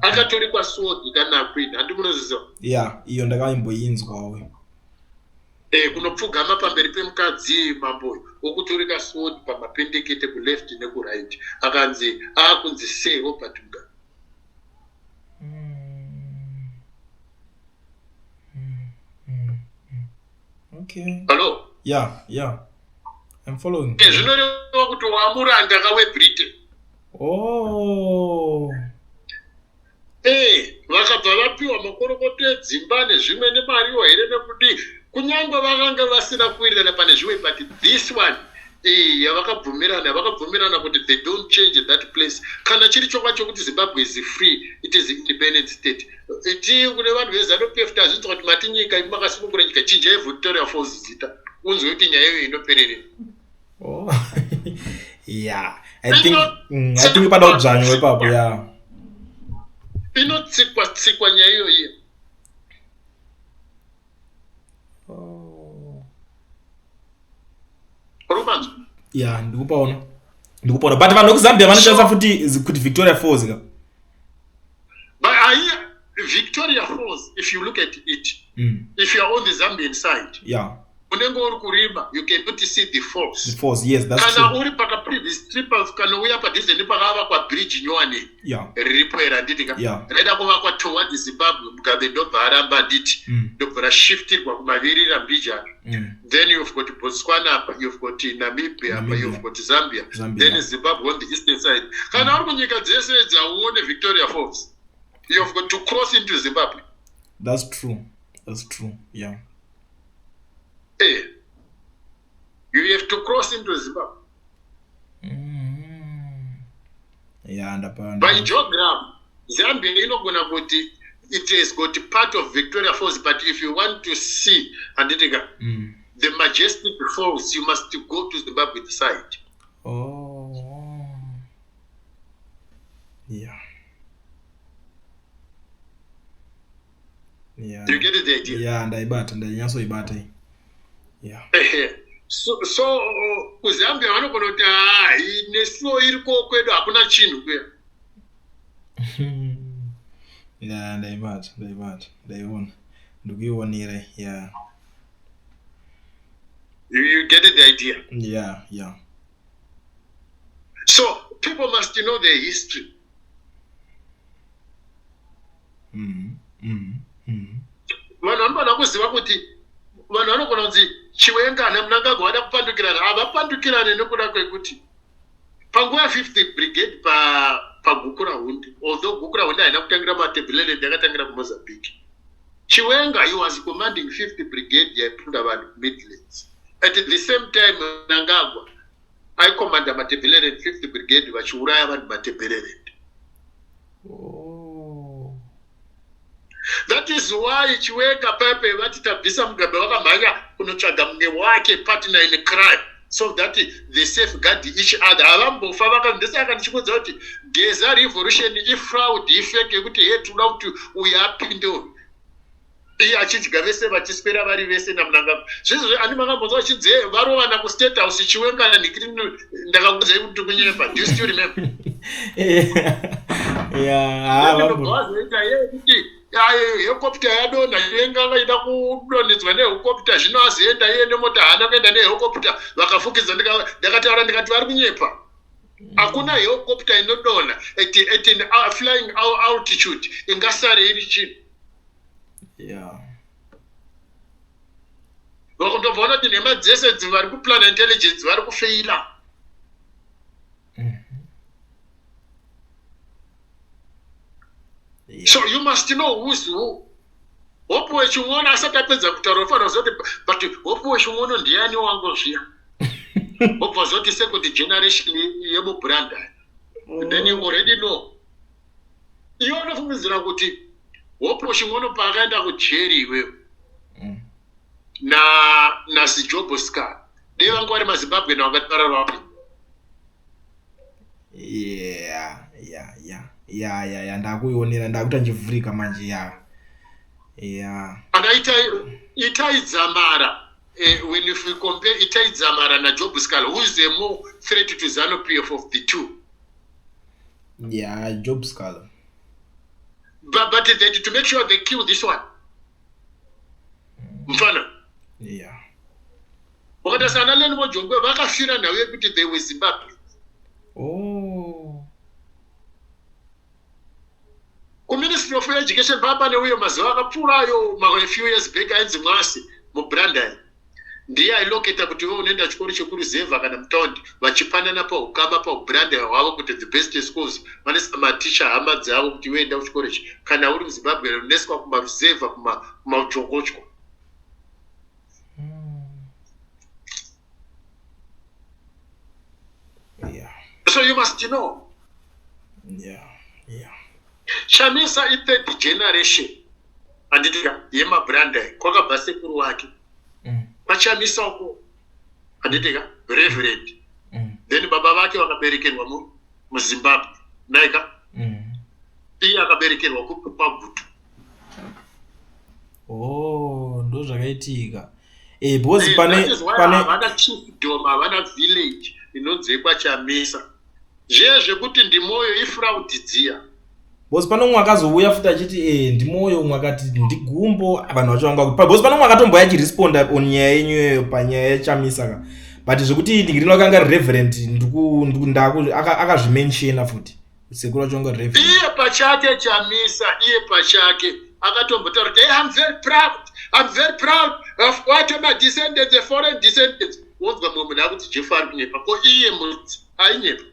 Speaker 1: Akaturikwa sword kana Queen, handi munoziziva?
Speaker 3: Yeah, iyo ndakaimboinzwawo.
Speaker 1: Kunopfugama pamberi pemukadzi mambo wokuturika sword pamapendekete, kuleft nekuright, akanzi aakunzi Sir Robert Mugabe. Hello?
Speaker 3: Yeah, I'm following.
Speaker 1: Zvinoreva kuti wamuranda kaweBritain.
Speaker 3: Oh.
Speaker 1: Vakabva vapiwa makorokoto edzimba nezvimwe nemariwo here nekudii, kunyange vakanga vasina kuwirirana pane zvimwe, but this one yavakabvumirana, vakabvumirana kuti they don't change that place. Kana chiri chokwadi chokuti Zimbabwe is free, it is independent state, ti kune vanhu veZanu PF, tazvinzwa kuti mati nyika imi makasunungura nyika, chinjai Victoria Falls zita, unzwe kuti nyaya iyoyo inopererei.
Speaker 3: Oh. Yeah, I think pada kudzvanywa ipapo, yeah.
Speaker 1: Inotsikwa tsikwa nyaya iyoyiyo.
Speaker 3: Oh.
Speaker 1: Rubanzo.
Speaker 3: Yeah, ndikupaona, ndikupaona, but vanhu vekuZambia vanoshandisa futi kuti Victoria Falls ka.
Speaker 1: But I, Victoria Falls, if you look at it, if you are on the Zambian side, unenge uri kurima, you cannot see the falls.
Speaker 3: The falls, yes, that's
Speaker 1: Kana
Speaker 3: true.
Speaker 1: Uri pakaprevious trip, kana uya padhuze nepakavakwa bridge nyowani riripo here, handiti ka?
Speaker 3: Yeah.
Speaker 1: Raida kuvakwa towards Zimbabwe, Mugabe ndobva aramba, handiti? Ndobva rashiftirwa kumavirira mbijana. Then you've got Botswana apa, you've got Namibia apa,
Speaker 3: Namibia.
Speaker 1: you've got Zambia,
Speaker 3: Zambia.
Speaker 1: then Zimbabwe on the eastern side. Kana uri kunyika dzese idzi hauone Victoria Falls, you've got to cross into Zimbabwe.
Speaker 3: That's true, that's true, yeah.
Speaker 1: You have to cross into Zimbabwe.
Speaker 3: Yeah, ndapa.
Speaker 1: By geography, Zambia inogona kuti it has got part of Victoria Falls, but if you want to see, handiti ka, the majestic falls, you must go to Zimbabwe side.
Speaker 3: Oh, yeah.
Speaker 1: You get the idea?
Speaker 3: Yeah, ndaibata, ndainyatsoibata iyi, yeah.
Speaker 1: Ehe. So kuZambia vanogona kuti hai, nesuwo iriko kwedu, hakuna chinhu kuya.
Speaker 3: Yeah, ndaibata, ndaibata, ndaiona, ndikuionera, yeah.
Speaker 1: You get the idea?
Speaker 3: Yeah.
Speaker 1: So people must know their history. Vanhu vanofanira kuziva kuti vanhu vanogona kunzi Chiwenga naMnangagwa vada kupandukirana, havapandukirane nekuda kwekuti Panguva ya5th Brigade paGukurahundi, although Gukurahundi haina kutangira Matebeleland, yakatangira kuMozambique. Chiwenga, he was commanding 5th Brigade yaipunda vanhu kuMidlands. At the same time, Mnangagwa aikomanda Matebeleland 5th Brigade vachiuraya vanhu Matebeleland.
Speaker 3: Oh.
Speaker 1: That is why Chiwenga paipe vati tabvisa Mugabe vakamhanya kunotsvaga mumwe wake partner in crime so that they safeguard each other. Havambofa vaka ndosaka ndichikuudza kuti Geza revolution ifraud, ifake yekuti he tinoda kuti uyu apinde uyu iye achidya vese vachiswera vari vese naMnangagwa. Zvizvo ani makambonzwa vachinzi he varovana kuState House Chiwenga naNhikiri? Ndakakuudzai kuti kunyepa. Do you still remember?
Speaker 3: Yeah,
Speaker 1: vazoita yekuti helicopter yadonha, Chiwenga vaida kudonhedzwa nehelicopter, zvino azoenda iye nemota, haana kuenda nehelicopter, vakafukidza. Ndakataura ndikati vari kunyepa, hakuna helicopter inodonha at an flying altitude ingasare iri chinhu. Vakundobvaona kuti nhema dzese dzi vari kuplana, intelligence vari kufeila. So you must know who's who. Hopewell Chin'ono asati apedza kutaura ufanira kuziva kuti but Hopewell Chin'ono ndiani wangu zviya, wobva zoti second generation yemubranda. Then you already know. Iwe unofungidzira kuti Hopewell Chin'ono paakaenda kujeri iwewe na nasiJob Sikhala, dei vanga vari maZimbabwe navakataura vapi?
Speaker 3: Yeah, ndakuionera, ndakuita ndichivhurika manje, yeah.
Speaker 1: Ana Itai Dzamara, when if we compare Itai Dzamara naJob Sikhala, who is a more threat to ZANU PF of the two?
Speaker 3: Yeah, Job Sikhala.
Speaker 1: But they had to make sure they kill this one mfana. Wakaita sana Learnmore Jongwe, vakafira nhau yekuti they were Zimbabwe. KuMinistry of Education papa neuyo mazuva akapfuurayo, a few years back, ainzi Mwasi muBrandai, ndiye ailoketa kuti iwe unoenda chikoro chekuruzevha kana mutaundi, vachipanana paukama, paubrandai hwavo, kuti the best schools vanoisa maticha hama dzavo, kuti iwe enda kuchikoro ichi kana uri muZimbabwe unoiswa kumaruzevha, kumajokochwa. So you must know. Chamisa ithird generation, handitika, yemabrandai. Kwakabva sekuru wake kwaChamisa uko, handitika, reverend. Then baba vake vakaberekerwa muZimbabwe naika. Iye akaberekerwa kuPagutu.
Speaker 3: Oh, ndo zvakaitika, because pane
Speaker 1: pane havana chiefdom, havana village inonzi kwaChamisa. Zviye zvekuti ndiMoyo ifraud dziya.
Speaker 3: Because pane umwe akazouya futi achiti ndiMoyo, umwe akati ndiGumbo. Vanhu vacho vanga, because pane umwe akatomboya achiresponda on nyaya yenyu iyoyo, panyaya yeChamisa ka, but zvekuti ndingirino akanga ri reverend, akazvimenshena futi sekuru vacho vanga ri reverend.
Speaker 1: Iye pachake Chamisa, iye pachake akatombotaura kuti, "Hey, I'm very proud, I'm very proud of what my descendants, the foreign descendants." Wonzwa mumwe munhu akuti Jeff ari kunyepa. Ko iye mudzi ainyepa?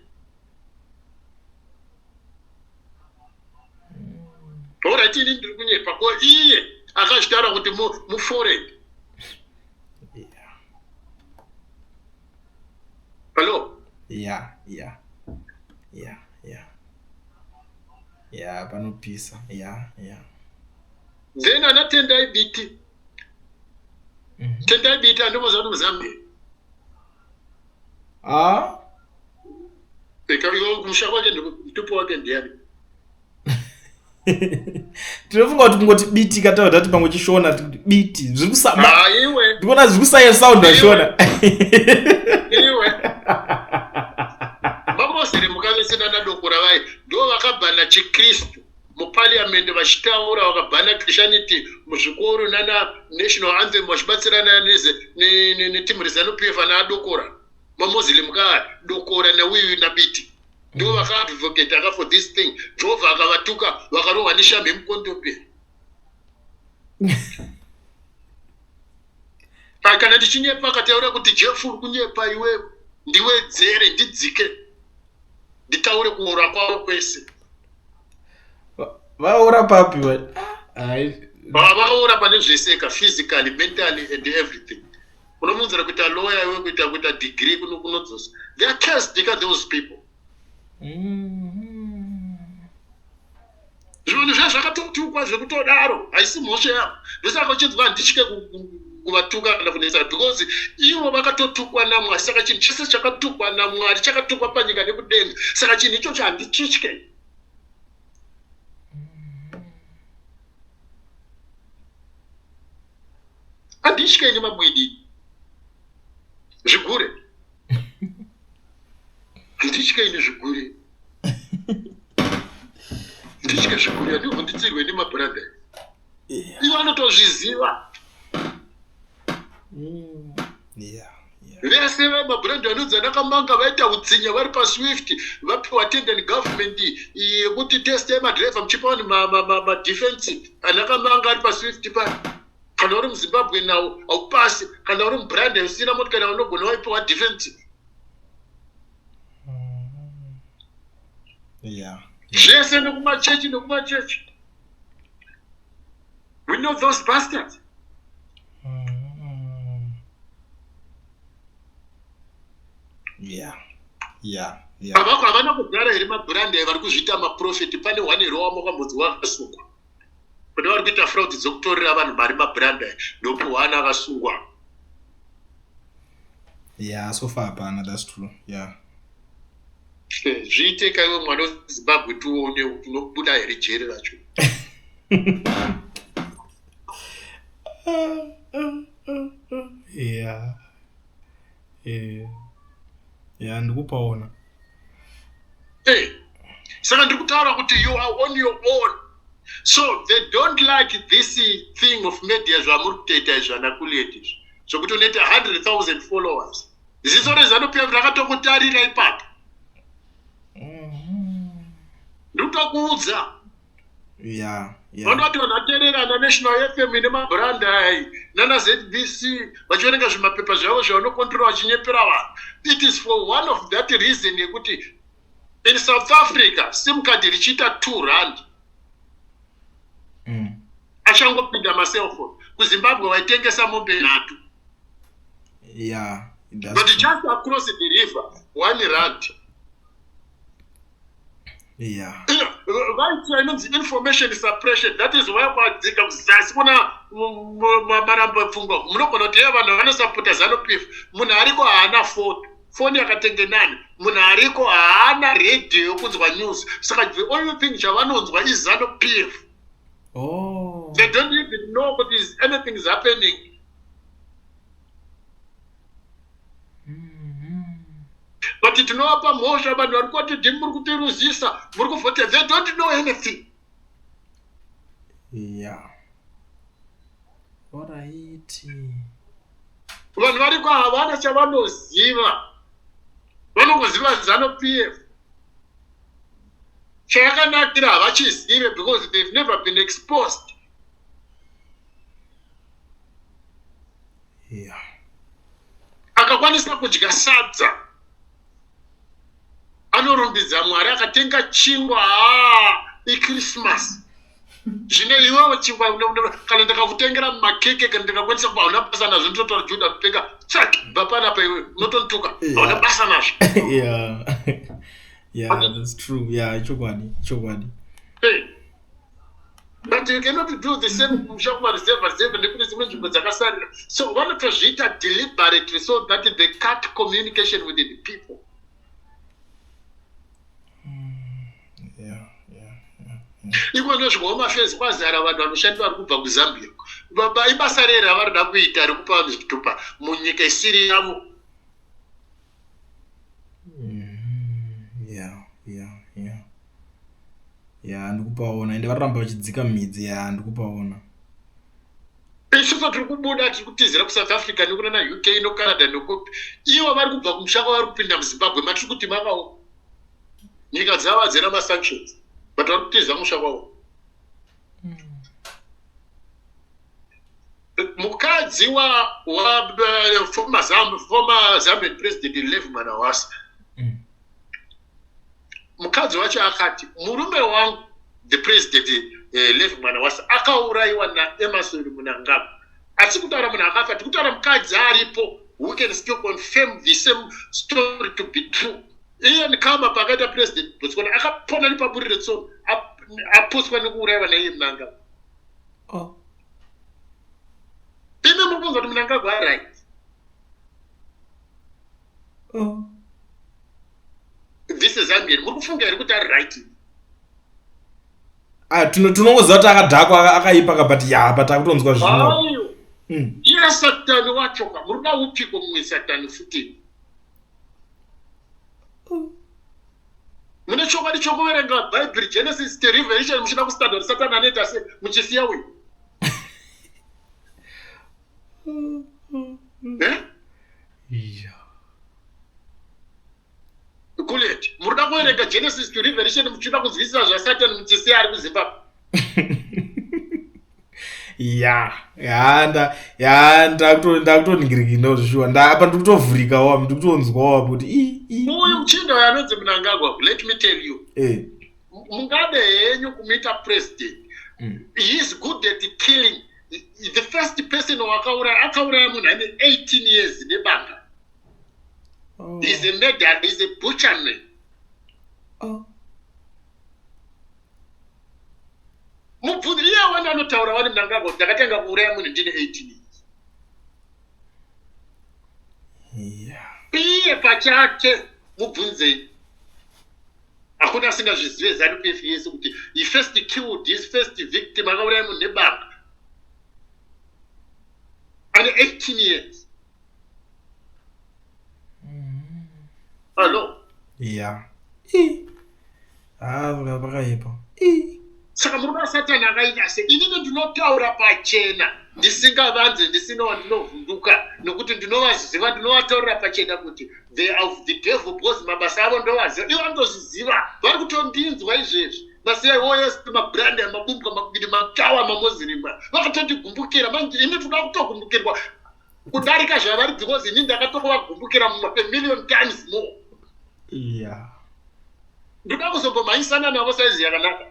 Speaker 1: Alright, ini ndiri kunyepa, ko iye akazvitaura kuti muforeign? Hello?
Speaker 3: Yeah, panopisa, yeah.
Speaker 1: Then ana Tendai Biti. Tendai Biti andomoziva kuti muZambia.
Speaker 3: Ah.
Speaker 1: Iwe kumusha kwake, mutupo wake ndiani?
Speaker 3: Tinofunga kuti kungoti Biti kataura tati pamwe chiShona, Biti zviri
Speaker 1: kusa Iwe.
Speaker 3: Ndikuona zviri kusaya sound aShona.
Speaker 1: Iwe, vaMoziremu kavese nanaDokora vai ndo vakabhana chiKristu muparliament vachitaura, vakabhana Christianity muzvikoro nana national anthem, vachibatsirana netimu reZANU PF. Ana aDokora, maMozilemu ka, Dokora neuyu naBiti, ndo vakaadvocate aka for this thing. Jehovha akavatuka, vakarohwa neshamhu yemukondombera. Kana ndichinyepa, akataura kuti Jeff uri kunyepa iwe, ndiwedzere ndidzike. Nditaure kuora kwavo kwese.
Speaker 3: Vaora papi?
Speaker 1: Vakaora pane zveseka, physically, mentally and everything. Unomunzira kuita lawyer iwe, kuita degree kunodzosa. They are cursed ka, those people. Zvinhu zva zvakatotukwa zvekutodaro, haisi mhosva yavo. Ndosaka uchinzwa handitye kuvatuka kana kunetsa, because ivo vakatotukwa naMwari. Saka chinhu chese chakatukwa naMwari chakatukwa panyika nekudenga. Saka chinhu ichocho handichitye. Handitye nemabwidi zvigure, handitye ini zvigure, nditye zvigure, handivhunditsirwe nemabhuranda. Ivo anotozviziva. Vese vemabhurandi vanonzi anakamanga vaita utsinya vari paSwift, vapiwa tender negovernment yekuti test yemadhiraivha, muchipa vanhu madefense. Anakamanga ari paSwift pano. Kana uri muZimbabwe nawo haupasi. Kana uri mubrand usina motikari yaunogona, waipiwa defense. Zvese nekumachechi, nekumachechi. We know those bastards.
Speaker 3: Yeah.
Speaker 1: Havana kugara here mabhurandi aya vari kuzviita maprofeti? Pane one here wamakambonzi wakasungwa? Kune vari kuita fraud dzokutorera vanhu mari, mabhurandi aya, ndopi one akasungwa?
Speaker 3: Yeah, so far hapana, that's true. Yeah.
Speaker 1: Zviite kaiwe mwana weZimbabwe, tione kuti unobuda here jeri racho.
Speaker 3: Yeah, ndikupaona.
Speaker 1: Saka ndiri kutaura kuti you are on your own. So they don't like this thing of media zvamuri kutoita izvi, ana Kuliet, izvi zvokuti unoita 100,000 followers. Ziso reZANU PF rakatokutarira ipapo. Ndiri kutokuudza. Vanoti vanhu vateerera naNational FM ine mabrand ai, nana ZBC, vachiorenga zvimapepa zvavo zvavanokontrora, vachinyepera vanhu. It is for one of that reason yekuti in South Africa SIM card richiita R2 achangopinda macellphone. KuZimbabwe waitengesa mombe nhatu.
Speaker 3: That's
Speaker 1: But
Speaker 3: true.
Speaker 1: just across the river, R1. Vaitira inonzi information suppression. That is why kwadzika kuzasi kuna maramba pfungwa, munogona kuti ye vanhu vanosapota ZANU PF. Munhu ariko haana foni, foni yakatenge nani. Munhu ariko haana redhiyo yokunzwa news. Saka the only thing chavanonzwa iZANU PF. They don't even know kuti is anything is happening. But tinovapa mhosva vanhu vari kuti ndimi muri kutiruzisa, muri kuvhotera. They don't know anything.
Speaker 3: Yeah, alright.
Speaker 1: Vanhu variko havana chavanoziva, vanongoziva ZANU PF. Chayakanakira havachizive because they've never been exposed. Akakwanisa kudya sadza anorumbidza Mwari, akatenga chingwa, haa, iChristmas. Zvino iwewo chingwa kana ndakakutengera makeke, kana ndikakwanisa kuba, hauna basa nazvo. Ndinotaura Juda kutenga tsak bva panapa, iwe unotonituka, hauna basa nazvo.
Speaker 3: Yeah, that's true. Yeah, chokwadi, chokwadi.
Speaker 1: Hey. But you cannot do the same kumusha, kumareserve reserve nekune dzimwe nzvimbo dzakasarira. So vanotozviita deliberately so that they cut communication with the people. Iko ndozvihome affairs kwazara vanhu vanoshanda vari kubva kuZambia. Baba, ibasa rei ravarida kuita rekupa vanhu zvitupa munyika isiri yavo?
Speaker 3: Yeah, ndikupaona. Ende varamba vachidzika midzi. Ya, ndikupaona.
Speaker 1: Isusu tiri kubuda, tiri kutizira kuSouth Africa nekuna UK noCanada nekupi. Ivo vari kubva kumusha kwavari kupinda muZimbabwe matiri kuti makaoma. Nyika dzavo hadzina masanctions, but vari kutiza musha kwavo. Mukadzi wa former Zambian president Levy Mwanawasa. Mukadzi wacho akati murume wangu the president Levi Mwanawasa akaurayiwa naEmmerson Mnangagwa. Hatisi kutaura munhu akafa, tiri kutaura mukadzi aripo who can still confirm the same story to be true. Ian Khama paakaita president Botswana akapona nepaburi retsono apotswa nekuurayiwa naiye Mnangagwa.
Speaker 3: Oh.
Speaker 1: Imi muri kunzwa kuti Mnangagwa right.
Speaker 3: Oh.
Speaker 1: This is Zambian. Muri kufunga here kuti ari right?
Speaker 3: Ah, tinongoziva kuti akadhakwa akaipa ka but ya but akutonzwa
Speaker 1: zvino. Iye Satani wacho ka muri kuda upiko mumwe Satani futi. Mune chokwadi chokuverenga Bhaibheri Genesis to Revelation muchida kustadha kuti Satani anoita se muchisiya uyu. Eh?
Speaker 3: Yeah.
Speaker 1: Kulet, murikuda kuverenga Genesis to Revelation muchida kunzwisisa zvaSatan muchisiya ari kuZimbabwe.
Speaker 3: Ya, ya nda ya ndakutoningirikinawo zvishuwa. Nda apa ndikutovhurika wapo, ndikutonzwa wapo kuti i
Speaker 1: i. Uyu muchinda uyu anonzi Mnangagwa, let me tell you.
Speaker 3: Eh.
Speaker 1: Mungade henyu kumuita president. He is good at killing. The first person wakauraya akauraya munhu ane 18 years nebanga.
Speaker 3: Oh.
Speaker 1: He's a murderer, he's a butcher man.
Speaker 3: Oh.
Speaker 1: Mubvunzi iye wani anotaura wani Mnangagwa kuti ndakatanga kuuraya munhu ndine 18 years.
Speaker 3: Yeah.
Speaker 1: Iye pachake mubvunzei. Hakuna asingazvizive ZANU PF yese kuti he first killed his first victim akauraya munhu nebanga. Ane 18 years. Hello.
Speaker 3: Yeah. I. Ah, vakaipa. I.
Speaker 1: Saka murume waSatani akaita se inini ndinotaura pachena ndisingavanze ndisina wandinovhunduka nokuti ndinovaziva ndinovataurira pachena kuti they are of the devil because mabasa avo ndovaziva ivo vanotozviziva vari kutondinzwa izvezvi masiya iwo ese mabrand amabumbwa mabidi matawa mamozirima vakatondigumbukira manje ini toda kutogumbukirwa kudarika zvavari because ini ndakatokuvagumbukira a million times more.
Speaker 3: Yeah.
Speaker 1: Ndoda kuzombomhanyisana navo saizi yakanaka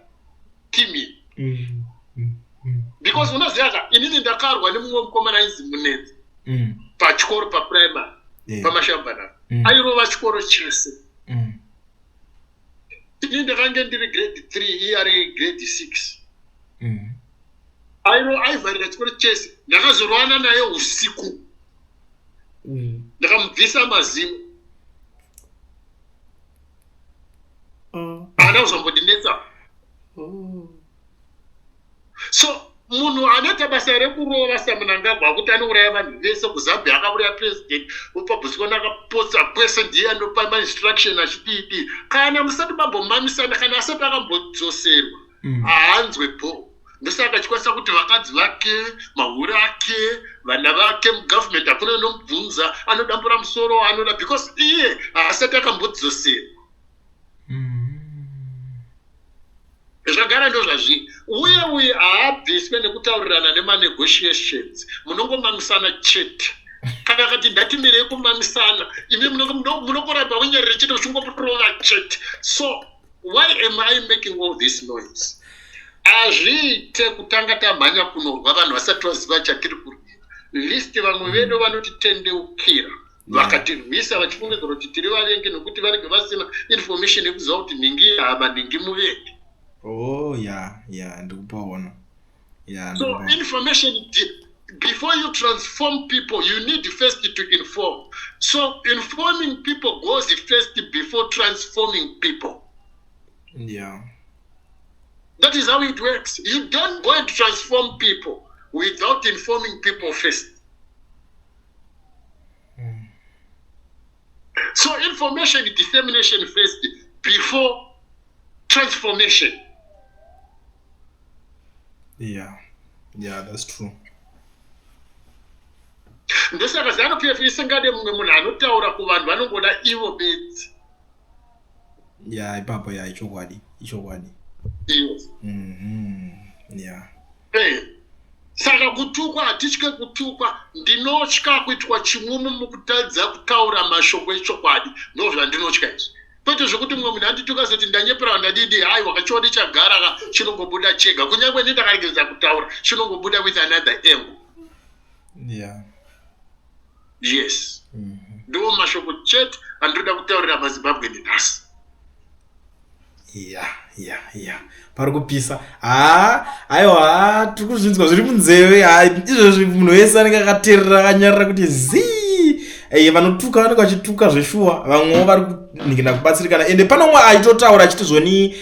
Speaker 1: team Because unoziva ka inini ndakarwa nemumwe mukomana ainzi Munetsi pachikoro paprimary paMashambanhaka. Airova chikoro chese. Ini ndakange ndiri grade 3 iye ari grade 6. Airo aivharira chikoro chese. Ndakazorwana naye usiku. Ndakamubvisa mazino. Haana kuzombondinetsa. So munhu anoita basa rekurova saMnangagwa akuti anouraya vanhu vese kuZambia akauraya president upaBotswana akapotsa kwese ndiye anopa mainstruction achidii kana musati mambomamisana kana asati akambodzoserwa haanzwe bho. Ndosaka achikwanisa kuti vakadzi vake mahure ake vana vake mugovernment hakuna anomubvunza anodambura musoro anoda because iye haasati akambodzoserwa. Zvagara ndozvazviri. Uye uye haabviswe nekutaurirana nemanegotiations. Munongomamisana chete. Kana akati ndatimirei kumamisana, imi munongoramba munyarire chete muchingorova chete. So why am I making all this noise? Hazviite kutanga tamhanya kunorwa vanhu vasati vaziva chatiri kurwira. List vamwe vedu vanotitendeukira vakatirwisa vachifungidzira kuti tiri vavengi nokuti vanenge vasina information yekuziva kuti nhingi hama nhingi muvengi.
Speaker 3: Oh yeah, yeah, ndikupaona. Yeah,
Speaker 1: so information before you transform people you need first to inform. So informing people goes first before transforming people.
Speaker 3: Yeah.
Speaker 1: That is how it works. You don't go and transform people without informing people first. So information dissemination first before transformation.
Speaker 3: Yeah, yeah, that's true.
Speaker 1: Ndosaka ZANU PF isingade mumwe munhu anotaura kuvanhu vanongoda ivo bedzi.
Speaker 3: Yeah, ipapo ya ichokwadi, ichokwadi.
Speaker 1: Yes.
Speaker 3: Yeah.
Speaker 1: Hey. Saka kutukwa hatitye kutukwa, ndinotya kuitwa chimumu mukutadza kutaura mashoko echokwadi, ndozvandinotya izvi. Kwete zvekuti mumwe munhu andituka zoti ndanyepera ndadidi. Haiwa, kachiwadi chagara ka chinongobuda chega. Kunyange ini ndakaregedza kutaura, chinongobuda with another angle. Yes. Ndiwo mashoko chete andinoda kutaurira maZimbabwe nenhasi.
Speaker 3: Ya ya ya, pari kupisa. Haa, aiwa, tiri kuzvinzwa zviri munzeve. Ha, izvozvi munhu wese anenge akateerera akanyarara kuti zii. Vanotuka vanenge vachituka zveshuwa, vamwewo vari kuningina kubatsirikana. Ende pane umwe aitotaura achiti zvoni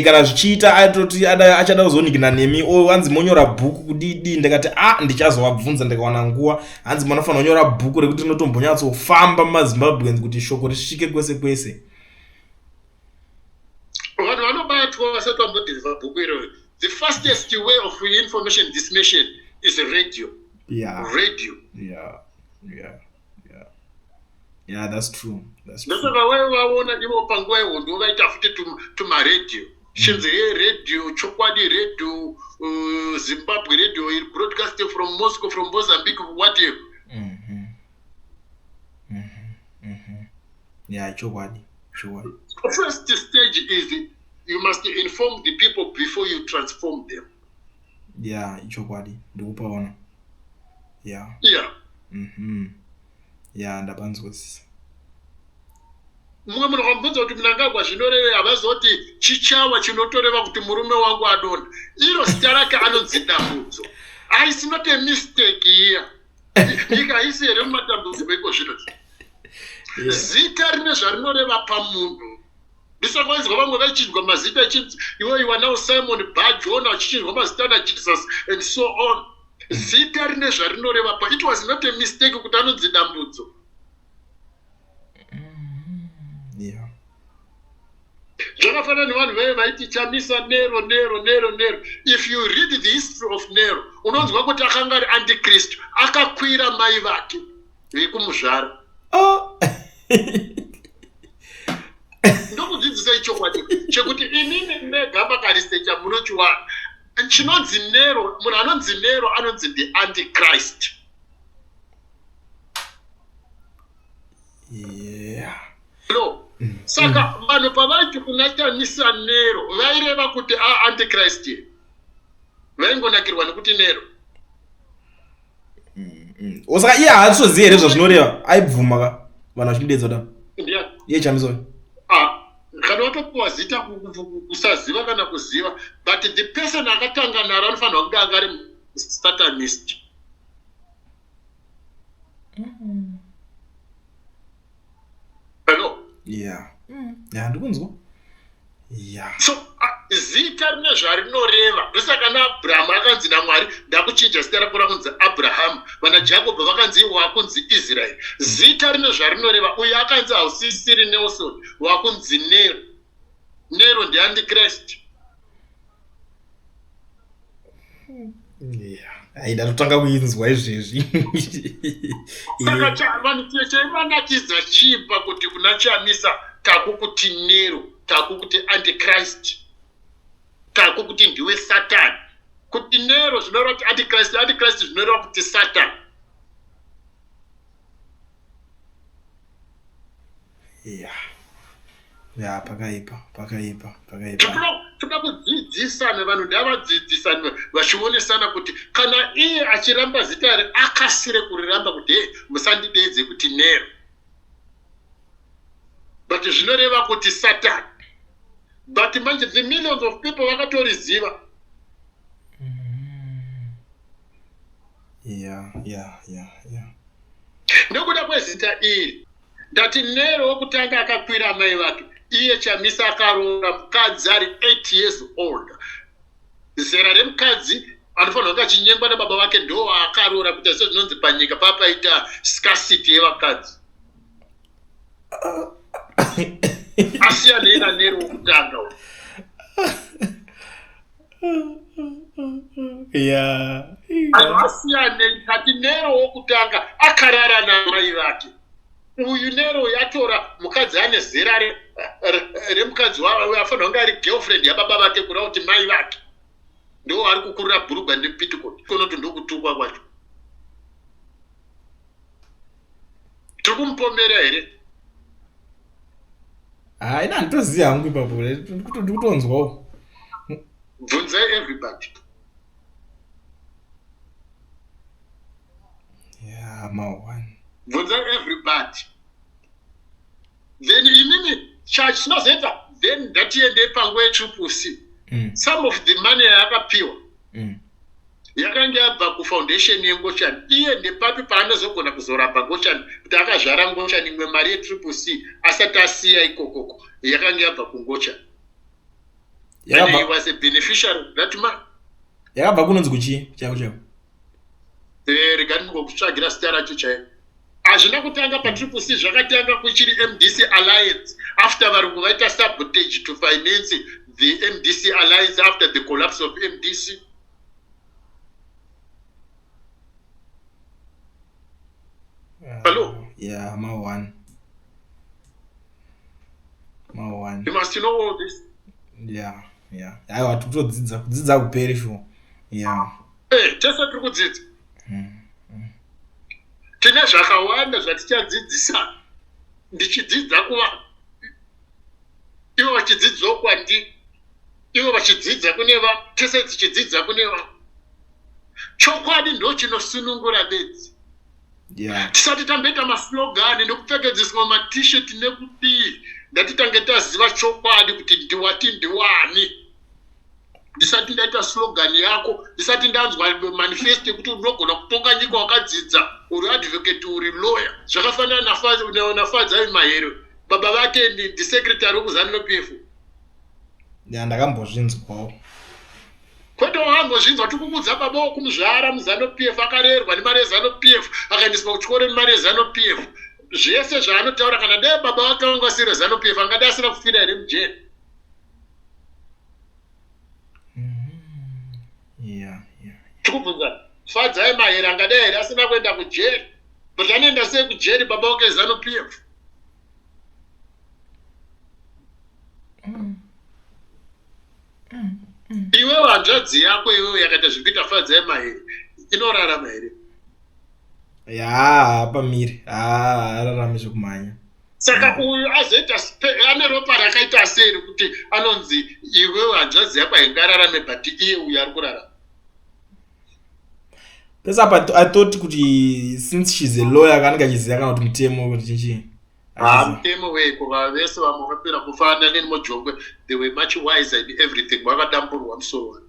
Speaker 3: kana zvichiita aitoti achada kuzoningina nemi, o hanzi monyora bhuku kudidi. Ndikati a ndichazovabvunza ndikawana nguva. Hanzi munofanira kunyora bhuku rekuti rinotombonyatsofamba mumaZimbabweans kuti shoko risvike kwese kwese.
Speaker 1: Vanhu vanobatwa vasati vambodhirivha bhuku iroro. The fastest way of information dissemination is radio. Radio.
Speaker 3: Yeah, that's true. That's true.
Speaker 1: Ndosaka vaive vaona ivo panguva yehondo vaita futi tumaredhiyo. Chinzi he radio Chokwadi, radio Zimbabwe, radio iri broadcasting from Moscow, from Mozambique, whatever.
Speaker 3: Yeah, chokwadi, chokwadi.
Speaker 1: First stage is you must inform the people before you transform them.
Speaker 3: Yeah, chokwadi, ndikupaona. Yeah. Yeah, ndapanzwisisa.
Speaker 1: Mumwe munhu akamubvunza kuti Mnangagwa zvinorevei, havazoti chichawa chinotoreva kuti murume wangu adonha. Iro zita rake anonzi Dambudzo. It's not a mistake here. Nyika haisi here mumatambudziko iko zvino? Zita rine zvarinoreva pamunhu. Ndisaka wainzwa vamwe vaichinjwa mazita, ichinzi iwe you are now Simon Bar Jonah, vachichinjwa mazita naJesus and so on. Zita rine zvarinoreva pa. It was not a mistake kuti anonzi Dambudzo. Zvakafanana nevanhu vaive vaiti Chamisa Nero, Nero, Nero, Nero. If you read the history of Nero, unonzwa kuti akanga ari antichrist, akakwira mai vake vekumuzvara.
Speaker 3: Oh.
Speaker 1: Ndokudzidzisai chokwadi chekuti inini mega makarisecha munochiwana. Chinonzi Nero, munhu anonzi Nero anonzi the antichrist. No. Saka vanhu pavaiti kuna Chamisa Nero, vaireva kuti a antichrist. Vaingonakirwa nekuti Nero.
Speaker 3: Saka iye haatozivi here zvazvinoreva? Aibvuma ka vanhu vachimudedza kudaro.
Speaker 1: Ndiani?
Speaker 3: Iye Chamisa uyu.
Speaker 1: Ah, kana watopiwa zita kusaziva kana kuziva, but the person akatanga naro anofanirwa kunge anga ari satanist. Hello?
Speaker 3: Yeah. Yeah, ndikunzwa. Yeah.
Speaker 1: So zita rine zvarinoreva. Ndosaka naAbraham akanzi naMwari ndakuchinja zita rako rakunzi Abraham, vana Jacob vakanzi iwo wakunzi Israel. Zita rine zvarinoreva. Uyu akanzi hausisiri Nelson, wakunzi Nero. Nero ndiantichrist.
Speaker 3: Yeah. Ai, ndatotanga kuinzwa izvezvi.
Speaker 1: Saka vanhu chaivanakidza chipa kuti kuna Chamisa takukuti Nero, takukuti antichrist, takukuti ndiwe Satan. Kuti Nero zvinoreva kuti antichrist, antichrist zvinoreva kuti Satan.
Speaker 3: Yeah. Yeah, pakaipa, pakaipa, pakaipa.
Speaker 1: Toda kudzidzisana, vanhu ndavadzidzisane vachionesana kuti kana iye achiramba zita ri akasire kuriramba kuti hey, musandideedze kuti Nero, but zvinoreva kuti Satan. But manje the millions of people vakatoriziva.
Speaker 3: Yeah.
Speaker 1: Nekuda kwezita iri ndati Nero wokutanga akakwira amai vake. Iye Chamisa akaroora mukadzi ari 8 years old. Zera remukadzi anofanirwa kunge achinyengwa nababa vake ndo akaroora, kuita sezvinonzi panyika papaita scarcity yevakadzi. Asiyanei naNero wokutanga uyu. Asiyanei kati Nero wokutanga akarara namai vake. Uyu Nero yatora mukadzi ane zera remukadzi afanira kunge ari girlfriend yababa vake, kureva kuti mai vake ndo ari kukurira bhurugwa nepitikoti. Konoti ndokutukwa kwacho. Tiri kumupomera here?
Speaker 3: Haa ini handitozivi hangu ipapo, ndikutonzwawo.
Speaker 1: Bvunzai everybody.
Speaker 3: Yeah, ma one.
Speaker 1: Bvunzai everybody. Then imimi chachinozoita then ngatiendei panguva yetriple C. Some of the money yaakapiwa yakange yabva kufoundation yengochani. Iye ndepapi paanozogona kuzoramba ngochani kuti akazvara ngochani imwe mari yetriple C asati asiya ikokoko yakange yabva kungochani. And he was a beneficiary of that money.
Speaker 3: Yakabva kunonzi kuchii chaiko chaiko?
Speaker 1: Eh, rega ndingokutsvagira zita racho chaiko. Hazvina kutanga paTriple C, zvakatanga kuchiri MDC Alliance after varungu vaita sabotage to finance the MDC Alliance after the collapse of MDC. Hello?
Speaker 3: Yeah, ma one. Ma one.
Speaker 1: You must know all this.
Speaker 3: Yeah, yeah. Aiwa, tikutodzidza, kudzidza hakuperi sure. Yeah.
Speaker 1: Eh, tese tiri kudzidza. Tine zvakawanda zvatichadzidzisa. Ndichidzidza kuva ivo vachidzidzawo kwandiri, ivo vachidzidza kune vamwe, tese tichidzidza kune vamwe. Chokwadi ndo chinosunungura bedzi. Tisati tamboita maslogani nekupfekedzeswa matishet nekudii, ngatitange taziva chokwadi kuti ndiwati ndiwani. Ndisati ndaita slogan yako, ndisati ndanzwa manifesto yekuti unogona kutonga nyika wakadzidza, uri advocate, uri lawyer. Zvakafanana naFadzai Mahere, baba vake ndisecretary wekuZanu PF.
Speaker 3: Ya, ndakambozvinzwawo.
Speaker 1: Kwete wakambozvinzwa, tikukudza baba wokumuzvara muZanu PF, akarerwa nemari yeZanu PF, akaendeswa kuchikoro nemari yeZanu PF. Zvese zvaanotaura, kana dai baba vake vanga vasiri veZanu PF, angadai asina kufira here mujeri? Tikubvunza Fadzai Mahere angadai here asina kuenda kujeri? But anoenda sei kujeri baba wake ZANU PF? Iwewe hanzvadzi yako iwewe yakaita zvikuita Fadzai Mahere inorarama here?
Speaker 3: Ya, pamiri. Ah, ararame zvekumhanya.
Speaker 1: Saka uyu azoita ane ropa rakaita sei rekuti anonzi iwewe hanzvadzi yako haingararame but iye uyu ari kurarama?
Speaker 3: Pese apa I thought kuti since she's a lawyer kanenge achiziva kana kuti mutemo kuti chichi.
Speaker 1: Ah, mutemo weiko vese vamwe vakapera kufanana neni mojongwe, they were much wiser in everything, vakadamburwa musoro wavo.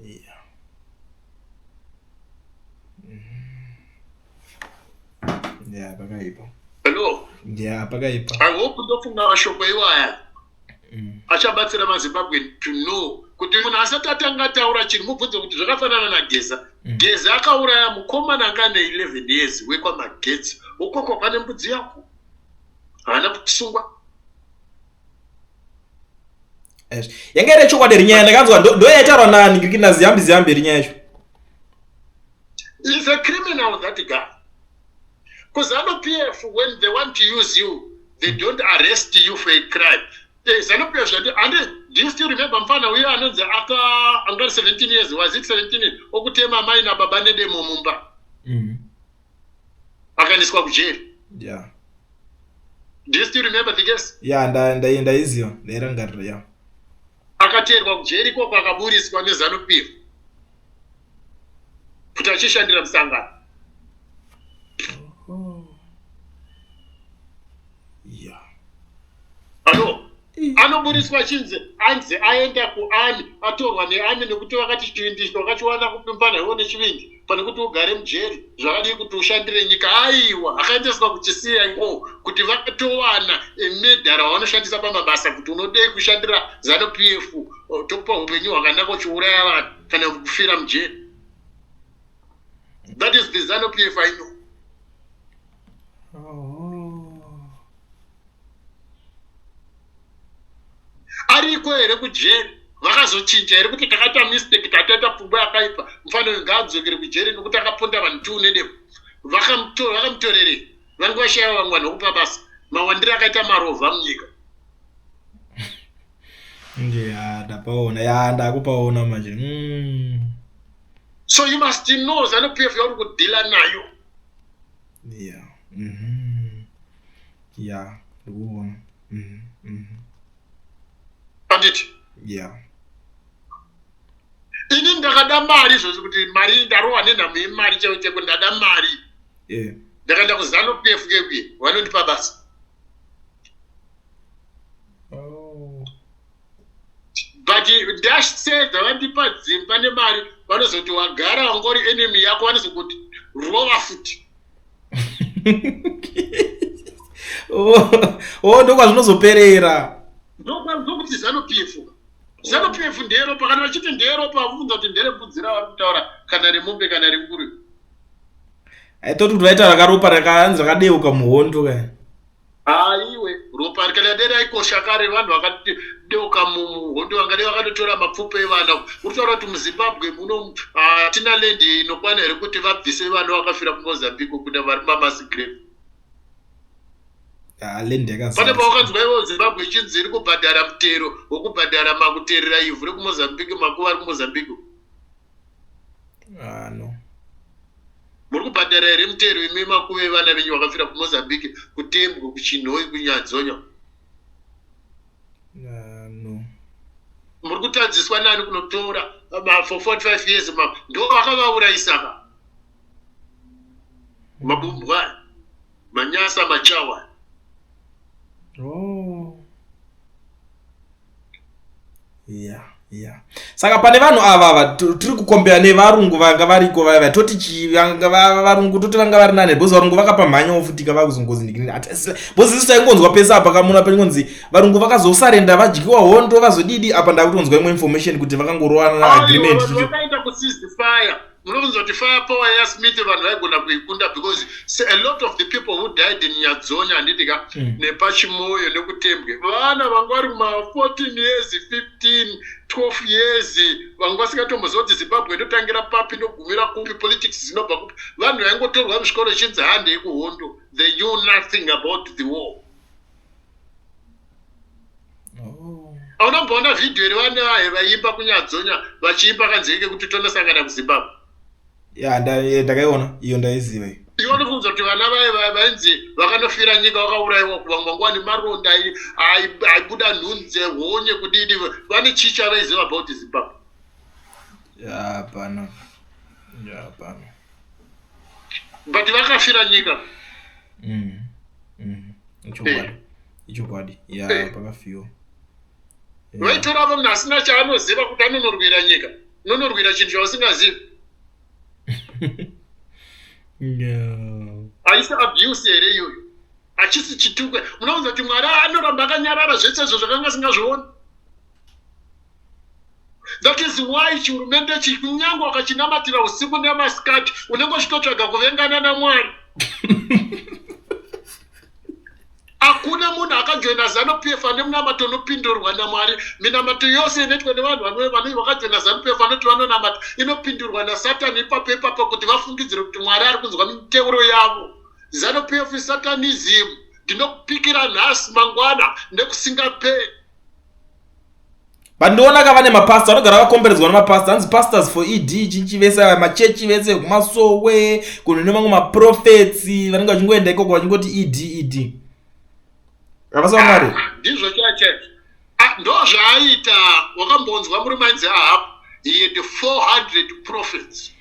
Speaker 3: Yeah. Yeah, pakaipa.
Speaker 1: Hello.
Speaker 3: Yeah, pakaipa.
Speaker 1: I hope ndofunga mashoko iwaya achabatsira maZimbabwe to know kuti munhu asati atanga ataura chinhu mubvunze kuti zvakafanana naGeza. Geza akauraya mukomana anga ane 11 years wekwaMagetsi ukoko pane mbudzi yako, haana kusungwa.
Speaker 3: Yanga iri chokwadi here nyaya ndakanzwa ndo yaitaurwa nani ngiriki naZiyambi Ziyambi here nyaya yacho?
Speaker 1: He's a criminal, that guy. Because ZANU PF, when they want to use you, they don't arrest you for a crime. ZANU PF, and do you still remember mfana uyo anonzi aka angari 17 years, was it 17 years, okutema amai nababa nedemo mumba. Akaendeswa kujeri. Do you still remember the case?
Speaker 3: Yeah, ndaiziva, ndairangarira, yeah.
Speaker 1: Akateerwa kujeri ikoko akaburitswa neZANU PF kuti achishandira musangano.
Speaker 3: Yeah.
Speaker 1: Hello. Anoburitswa achinzi anzi aenda kuarmy, atorwa nearmy nekuti vakati chivindi ichi wakachiwana kupi mufana iwe nechivindi pane kuti ugare mujeri, zvakadii kuti ushandire nyika. Aiwa, akaendeswa kuchiCIO kuti vakatowana medhara wavanoshandisa pamabasa kuti unodei kushandira ZANU PF, tokupa upenyu hwakanaka uchiuraya vanhu kana kufira mujeri. That is the ZANU PF I know. Ariko here kujeri? Vakazochinja here kuti takaita mistake, tatoita pfungwa yakaipa, mufanira uyu ngaadzokere kujeri nekuti akaponda vanhu 2 nedemo. Vakamutorerei? Vange vashaya vamwe vanhu vokupa basa. Mawandiro akaita marovha munyika.
Speaker 3: Yeah, ndapaona. Yeah, ndakupaona manje.
Speaker 1: So you must know ZANU PF yauri kudhila nayo.
Speaker 3: Yeah. Yeah, ndikuona.
Speaker 1: Anditi?
Speaker 3: Yeah.
Speaker 1: Ini ndakada mari izvozvi, kuti mari, ndarohwa nenhamo yemari chaivo chaivo, ndada mari. Ndakaenda kuZANU PF kekuye, vanondipa basa. But ndasedza, vandipa dzimba nemari, vanozoti wagara wangori enemy yako, vanozokuti rova futi.
Speaker 3: Oh, ndokwazvinozoperera.
Speaker 1: Ndokuti ZANU PF, ZANU PF ndeyeropa. Kana vachiti ndeyeropa, vabvunza kuti nderembudzi ravari kutaura kana remombe kana renguruve?
Speaker 3: I thought kuti vaita rakaropa rakanzi rakadeuka muhondo ka.
Speaker 1: Aiwe, ropa kana dai raikosha kare, vanhu vakadeuka muhondo vangadai vakatotora mapfupa evana. Uri kutaura kuti muZimbabwe muno hatina land inokwana here kuti vabvise vana vakafira kuMozambique kuna vari mamass grave?
Speaker 3: Ah, land
Speaker 1: Pane
Speaker 3: yakazara.
Speaker 1: pawakanzwa iwo Zimbabwe ichinzi iri kubhadhara mutero wekubhadhara makuterera ivhu rekuMozambique, makuva ari kuMozambique?
Speaker 3: Ah, no.
Speaker 1: Muri kubhadhara here mutero imi makuva evana venyu vakafira kuMozambique, kuTembwe, kuChinhoi, kuNyadzonya?
Speaker 3: Ah, no.
Speaker 1: Muri kutadziswa nani kunotora for 45 years? Ndo vakavaurayisa ka, mabumbwa, manyasa, machawa.
Speaker 3: Oh. Yeah. Saka pane vanhu ava ava tiri kukombera nevarungu vanga variko vaya, toti chii? Vanga varungu, toti vanga vari nane because varungu vakapa mhanyawo futi kava kuzongozi, because isu taingonzwa pese apa kamuna paingonzi varungu vakazosarenda, vadyiwa hondo, vazodidi. Apa ndakutonzwa imwe information kuti vakangorowana agreement.
Speaker 1: Vanhu vakaita kuceasefire. Munobvunza kuti fire power yaSmith vanhu vaigona kuikunda because a lot of the people who died in Nyadzonya, handiti ka, nepaChimoyo nekuTembwe, vana vanga vari kuma14 years, 15, 12 years, vanga vasingatomboziva kuti Zimbabwe inotangira papi, inogumira kupi, politics dzinobva kupi. Vanhu vaingotorwa muzvikoro ichinzi handei kuhondo. They knew nothing about the war. Haunamboona vhidhiyo here, vana vahe vaiimba kuNyadzonya, vachiimba kanzeve kekuti tonosangana kuZimbabwe?
Speaker 3: Ya, ndakaiona iyo, ndaiziva iyo.
Speaker 1: Iwe unofunza kuti vana vaye vainzi vakanofira nyika, vakaurayiwa, kuvamwe nguva nemaronda aibuda nhunzi, honye, kudidi, vane chii chavaiziva about Zimbabwe?
Speaker 3: Hapana, hapana.
Speaker 1: But vakafira nyika.
Speaker 3: Ichokwadi, ichokwadi, ya. Pakafiwa.
Speaker 1: Vaitora munhu asina chaanoziva kuti anonorwira nyika. Unonorwira chinhu chausingazivi. Haisi abuse here iyoyo? Hachisi chitukwe? Munounza kuti Mwari anoramba akanyarara zvese izvo zvakanga asingazvioni. That is why chihurumende chi, kunyange wakachinamatira usiku nemasikati, unenge uchitotsvaga kuvengana naMwari. Hakuna munhu akajoina ZANU PF ane munamato unopindurwa naMwari. Minamato yose inoitwa nevanhu vakajoina ZANU PF vanoti vanonamata inopindurwa naSatani ipapo ipapo, kuti vafungidzire kuti Mwari ari kunzwa miteuro yavo. ZANU PF satanism. Ndinokupikira nhasi, mangwana, nekusingaperi.
Speaker 3: But ndioona ka vane mapasta vanogara vakomberedzwa nemapasta, hanzi Pastors for ED, chinchi, vese ava, machechi vese kumasowe kuno nemamwe maprofets vanenge vachingoenda ikoko vachingoti ED, ED, havasi vaMwari.
Speaker 1: Ndizvo chachaizvo. Ah, ndo zvaaita. Wakambonzwa murume ainzi Ahab? He had 400 prophets.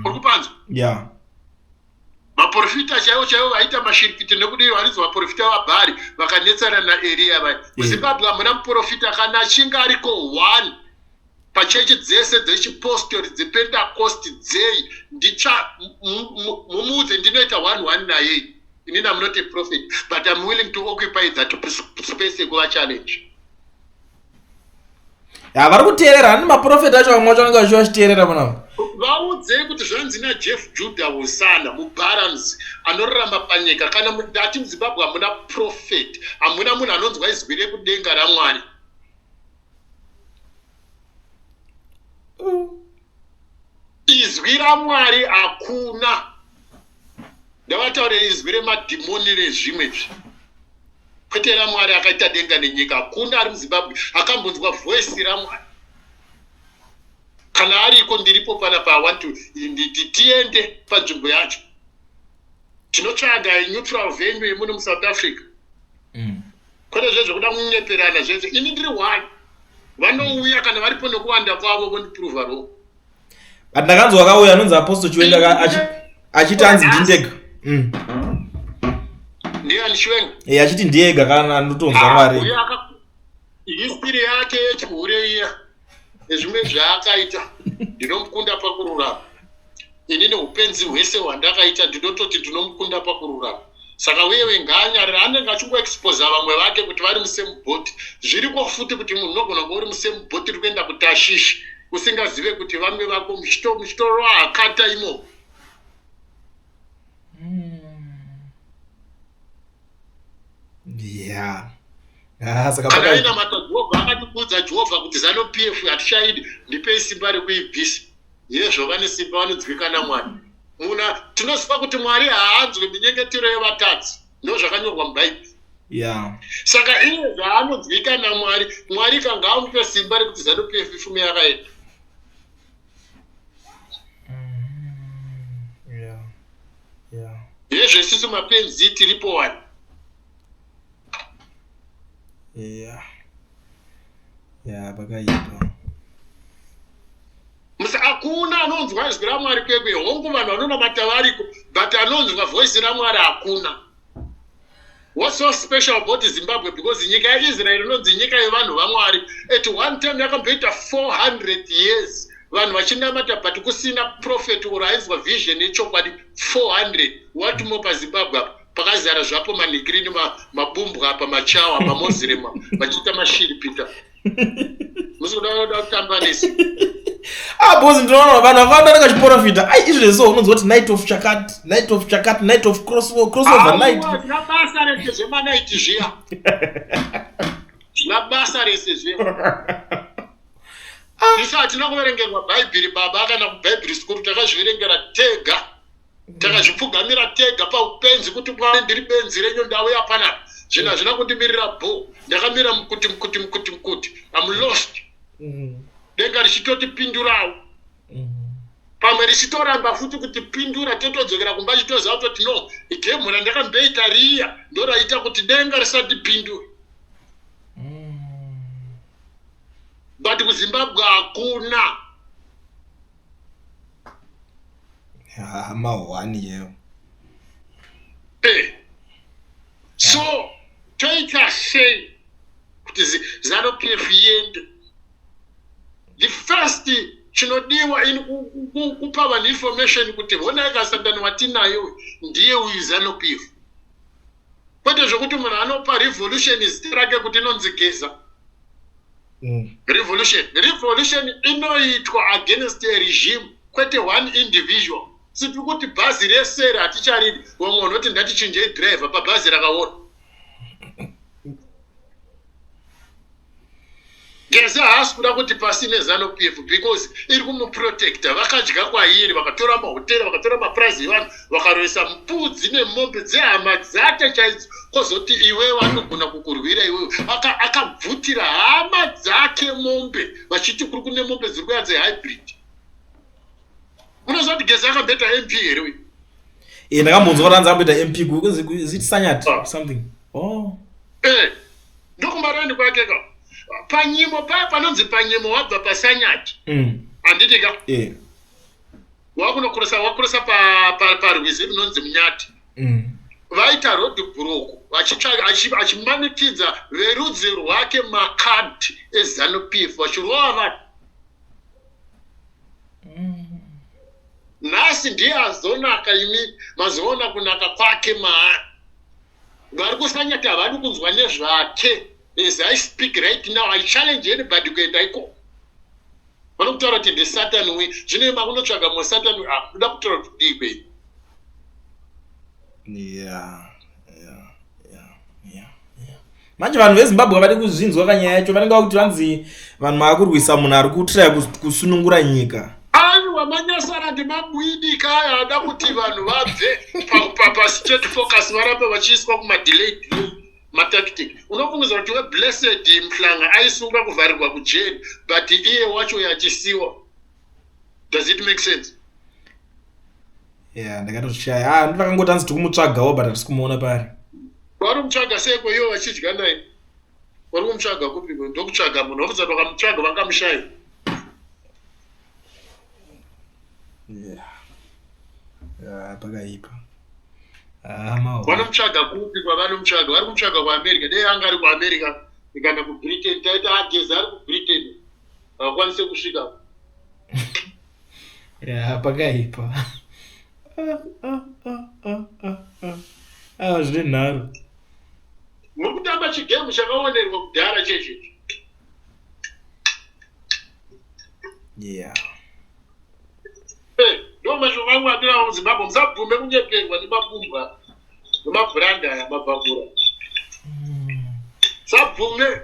Speaker 1: Uri kupanzwa?
Speaker 3: Yeah.
Speaker 1: Maprofita chaivo chaivo vaita mashiripiti nekudii, varidzi vaprofita vaBhari vakanetsana naEriya vaya. MuZimbabwe hamuna muprofita kana achinge ariko one pachechi dzese dzechipostori, dzePentecost, dzei. Ndicha mumuudze ndinoita one one naye. Inini am not a prophet, but I'm willing to occupy that space yekuva challenge.
Speaker 3: Ya, vari kuteerera hani maprofeti acho, vamwe vacho vanenge vachiva vachiteerera panapa.
Speaker 1: Vaudzei kuti zvanzi naJeff Judah Hosana mubarans anorarama panyika, kana ndati muZimbabwe hamuna prophet, hamuna munhu anonzwa izwi rekudenga raMwari. Izwi raMwari hakuna. Ndavataure izwi remadhimoni, rezvimwe zvi, kwete raMwari akaita denga nenyika. Hakuna ari muZimbabwe akambonzwa voice raMwari. Kana ariko, ndiripo panapa. I want to tiende panzvimbo yacho. Tinotsvaga neutral venue yemuno muSouth Africa, kwete zvezvekuda kunyeperana zvezvo. Ini ndiri one. Vanouya kana varipo nekuwanda kwavo, vondiprova wrong.
Speaker 3: But ndakanzwa akauya anonzi Apostle Chiwenga achiti anzi ndindega.
Speaker 1: Ndiani, Chiwenga?
Speaker 3: E, achiti ndiyega kana anotonzwa Mwari.
Speaker 1: Uyo history yake yechihure iya nezvimwe zvaakaita, ndinomukunda pakururama. Ini neupenzi hwese hwandakaita, ndinototi ndinomukunda pakururama. Saka uyewe ngaanyarira. Anenge achingoexposa vamwe vake kuti vari musame boat. Zviriko futi kuti munhu unogona kunge uri musame boat iri kuenda kuTashishi, usingazive kuti vamwe vako muchitorwa hakata imomo.
Speaker 3: Ya. Ah, saka
Speaker 1: kana ainamata Jehovha, akatikuudza Jehovha kuti ZANU PF hatichaidi, ndipei simba rekuibvisa. Yezvo vane simba vanonzwika Mwari. Muna tinoziva kuti Mwari haanzwi minyengetero yevatadzi, ndo zvakanyorwa muBhaibheri. Saka iye zvaanonzwika naMwari, Mwari kanga amupe simba rekuti ZANU PF ifume yakaenda. Yezvo isusu mapenzi tiripo wani.
Speaker 3: Ya, pakaipa.
Speaker 1: Musa, hakuna anonzwa izwi raMwari kwekwe. Hongu, vanhu vanonamata variko, but anonzwa voice raMwari hakuna. What's so special about Zimbabwe? Because nyika yaIsraeri inonzi nyika yevanhu vaMwari. At one time yakamboita 400 years vanhu vachinamata, but kusina prophet or ainzwa vision yechokwadi. 400. What more paZimbabwe apa pakazara zvapo manhikirini, mabumbwa apa, machawa, mamozirema vachiita mashiripita. Musi kuda kutamba nesu.
Speaker 3: Ah, because ndinoona vanhu vakawanda vanenge vachiprofita. Ai, izvezvo unonzwa kuti night of chakati, night of chakati, night of crossover night.
Speaker 1: Zvina basa rese zvemanight zviya, zvina basa rese zviya. Isu hatina kuverengerwa Bhaibheri, baba, kana kubhaibheri sikuru. Takazviverengera tega, takazvipfugamira tega paupenzi kuti Mwari, ndiri benzi renyu, ndauya panapa, zvinhu hazvina kundimirira bho, ndakamira mukuti mukuti mukuti mukuti, am lost. Denga richitotipindurawo, pamwe richitoramba futi kutipindura, totodzokera kumba chitoziva kutoti no, igame randakamboita riya ndo raita kuti denga risatipindure. But kuZimbabwe hakuna.
Speaker 3: Ya, mahwani yewo.
Speaker 1: So toita sei kuti ZANU PF iende? The first chinodiwa in kupa vanhu information kuti honai kasatani watinayo ndiye uyu ZANU PF, kwete zvokuti munhu anopa revolution zita rake kuti inonzi Geza. Revolution inoitwa against a regime, kwete one individual. Sitiri kuti bhazi resere haticharidi, vamwe vanoti ndatichinjei driver pabhazi rakaora. Geza haasi kuda kuti pasine ZANU PF because iri kumuprotecta. Vakadya kwairi, vakatora mahotera, vakatora mapurazi evanhu, vakaroesa mbudzi nemombe dzehama dzake chaidzo. Kwozoti iwewe anogona kukurwira iwewe? Akabvutira hama dzake mombe vachiti kuri kune mombe dziri kuya dzehybrid. Unoziva kuti Geza akamboita MP here uyu?
Speaker 3: E, ndakambonzwa kuti anzi amboita MP kunzi is it Sanyati? Something, oh.
Speaker 1: Ndokumbarani kwake ka, panyimo paya panonzi panyimo, wabva paSanyati, handiti ka? Wakunokurosa, wakurosa parwizi runonzi Munyati. Vaita road block vachitsvaga, achimanikidza verudzi rwake makadhi eZANU PF, vachirova vanhu. Nhasi ndiye azonaka. Imi mazoona kunaka kwake maari. Vari kuSanyati havadi kunzwa nezvake. As I speak right now, I challenge anybody kuenda ikoko. Vanokutaura kuti ndesatani uyu. Zvino ima kunotsvaga musatani, ah, kuda kutaura kuti kudii kwei?
Speaker 3: Ya, manje vanhu veZimbabwe havadi kuzvinzwa kanyaya yacho. Vanenge vakuti vanzi vanhu maakurwisa munhu ari kutraya kusunungura nyika.
Speaker 1: Aiwa, manyasara ndemabwidika aya ada kuti vanhu vabve pastate focus, varambe vachiiswa kumadelay delay matactic. Unofungiza kuti weBlessed Mhlanga aisungwa kuvharirwa kujeri, but iye wacho yachisiwa. Does it make sense?
Speaker 3: Yeah, ndakatoshaya. Ah, ndakangoti hanzi tikumutsvagawo but hatisi kumuona pari.
Speaker 1: Vari kumutsvaga seiko ivo vachidya naye? Vari kumutsvaga kupi? Ndokutsvaga munhu vobvunza vakamutsvaga vangamushaya.
Speaker 3: Yeah. Yeah, pakaipa. Ah, mawa.
Speaker 1: Vanomutsvaga kupi kwavanomutsvaga? Vari kumutsvaga kuAmerica. Dei anga ari kuAmerica kana kuBritain. Taita ageza ari kuBritain. Havakwanise kusvika.
Speaker 3: Ya, pakaipa. Ah, ah, ah, ah, ah, ah. Ah, zvine nharo.
Speaker 1: Muri kutamba chigemu chakaonerwa kudhara chechi.
Speaker 3: Yeah.
Speaker 1: Eh, ndo mashoko angu andinawo muZimbabwe. Musabvume kunyeperwa nemabumbwa nemabhuranda aya mabvakura. Musabvume.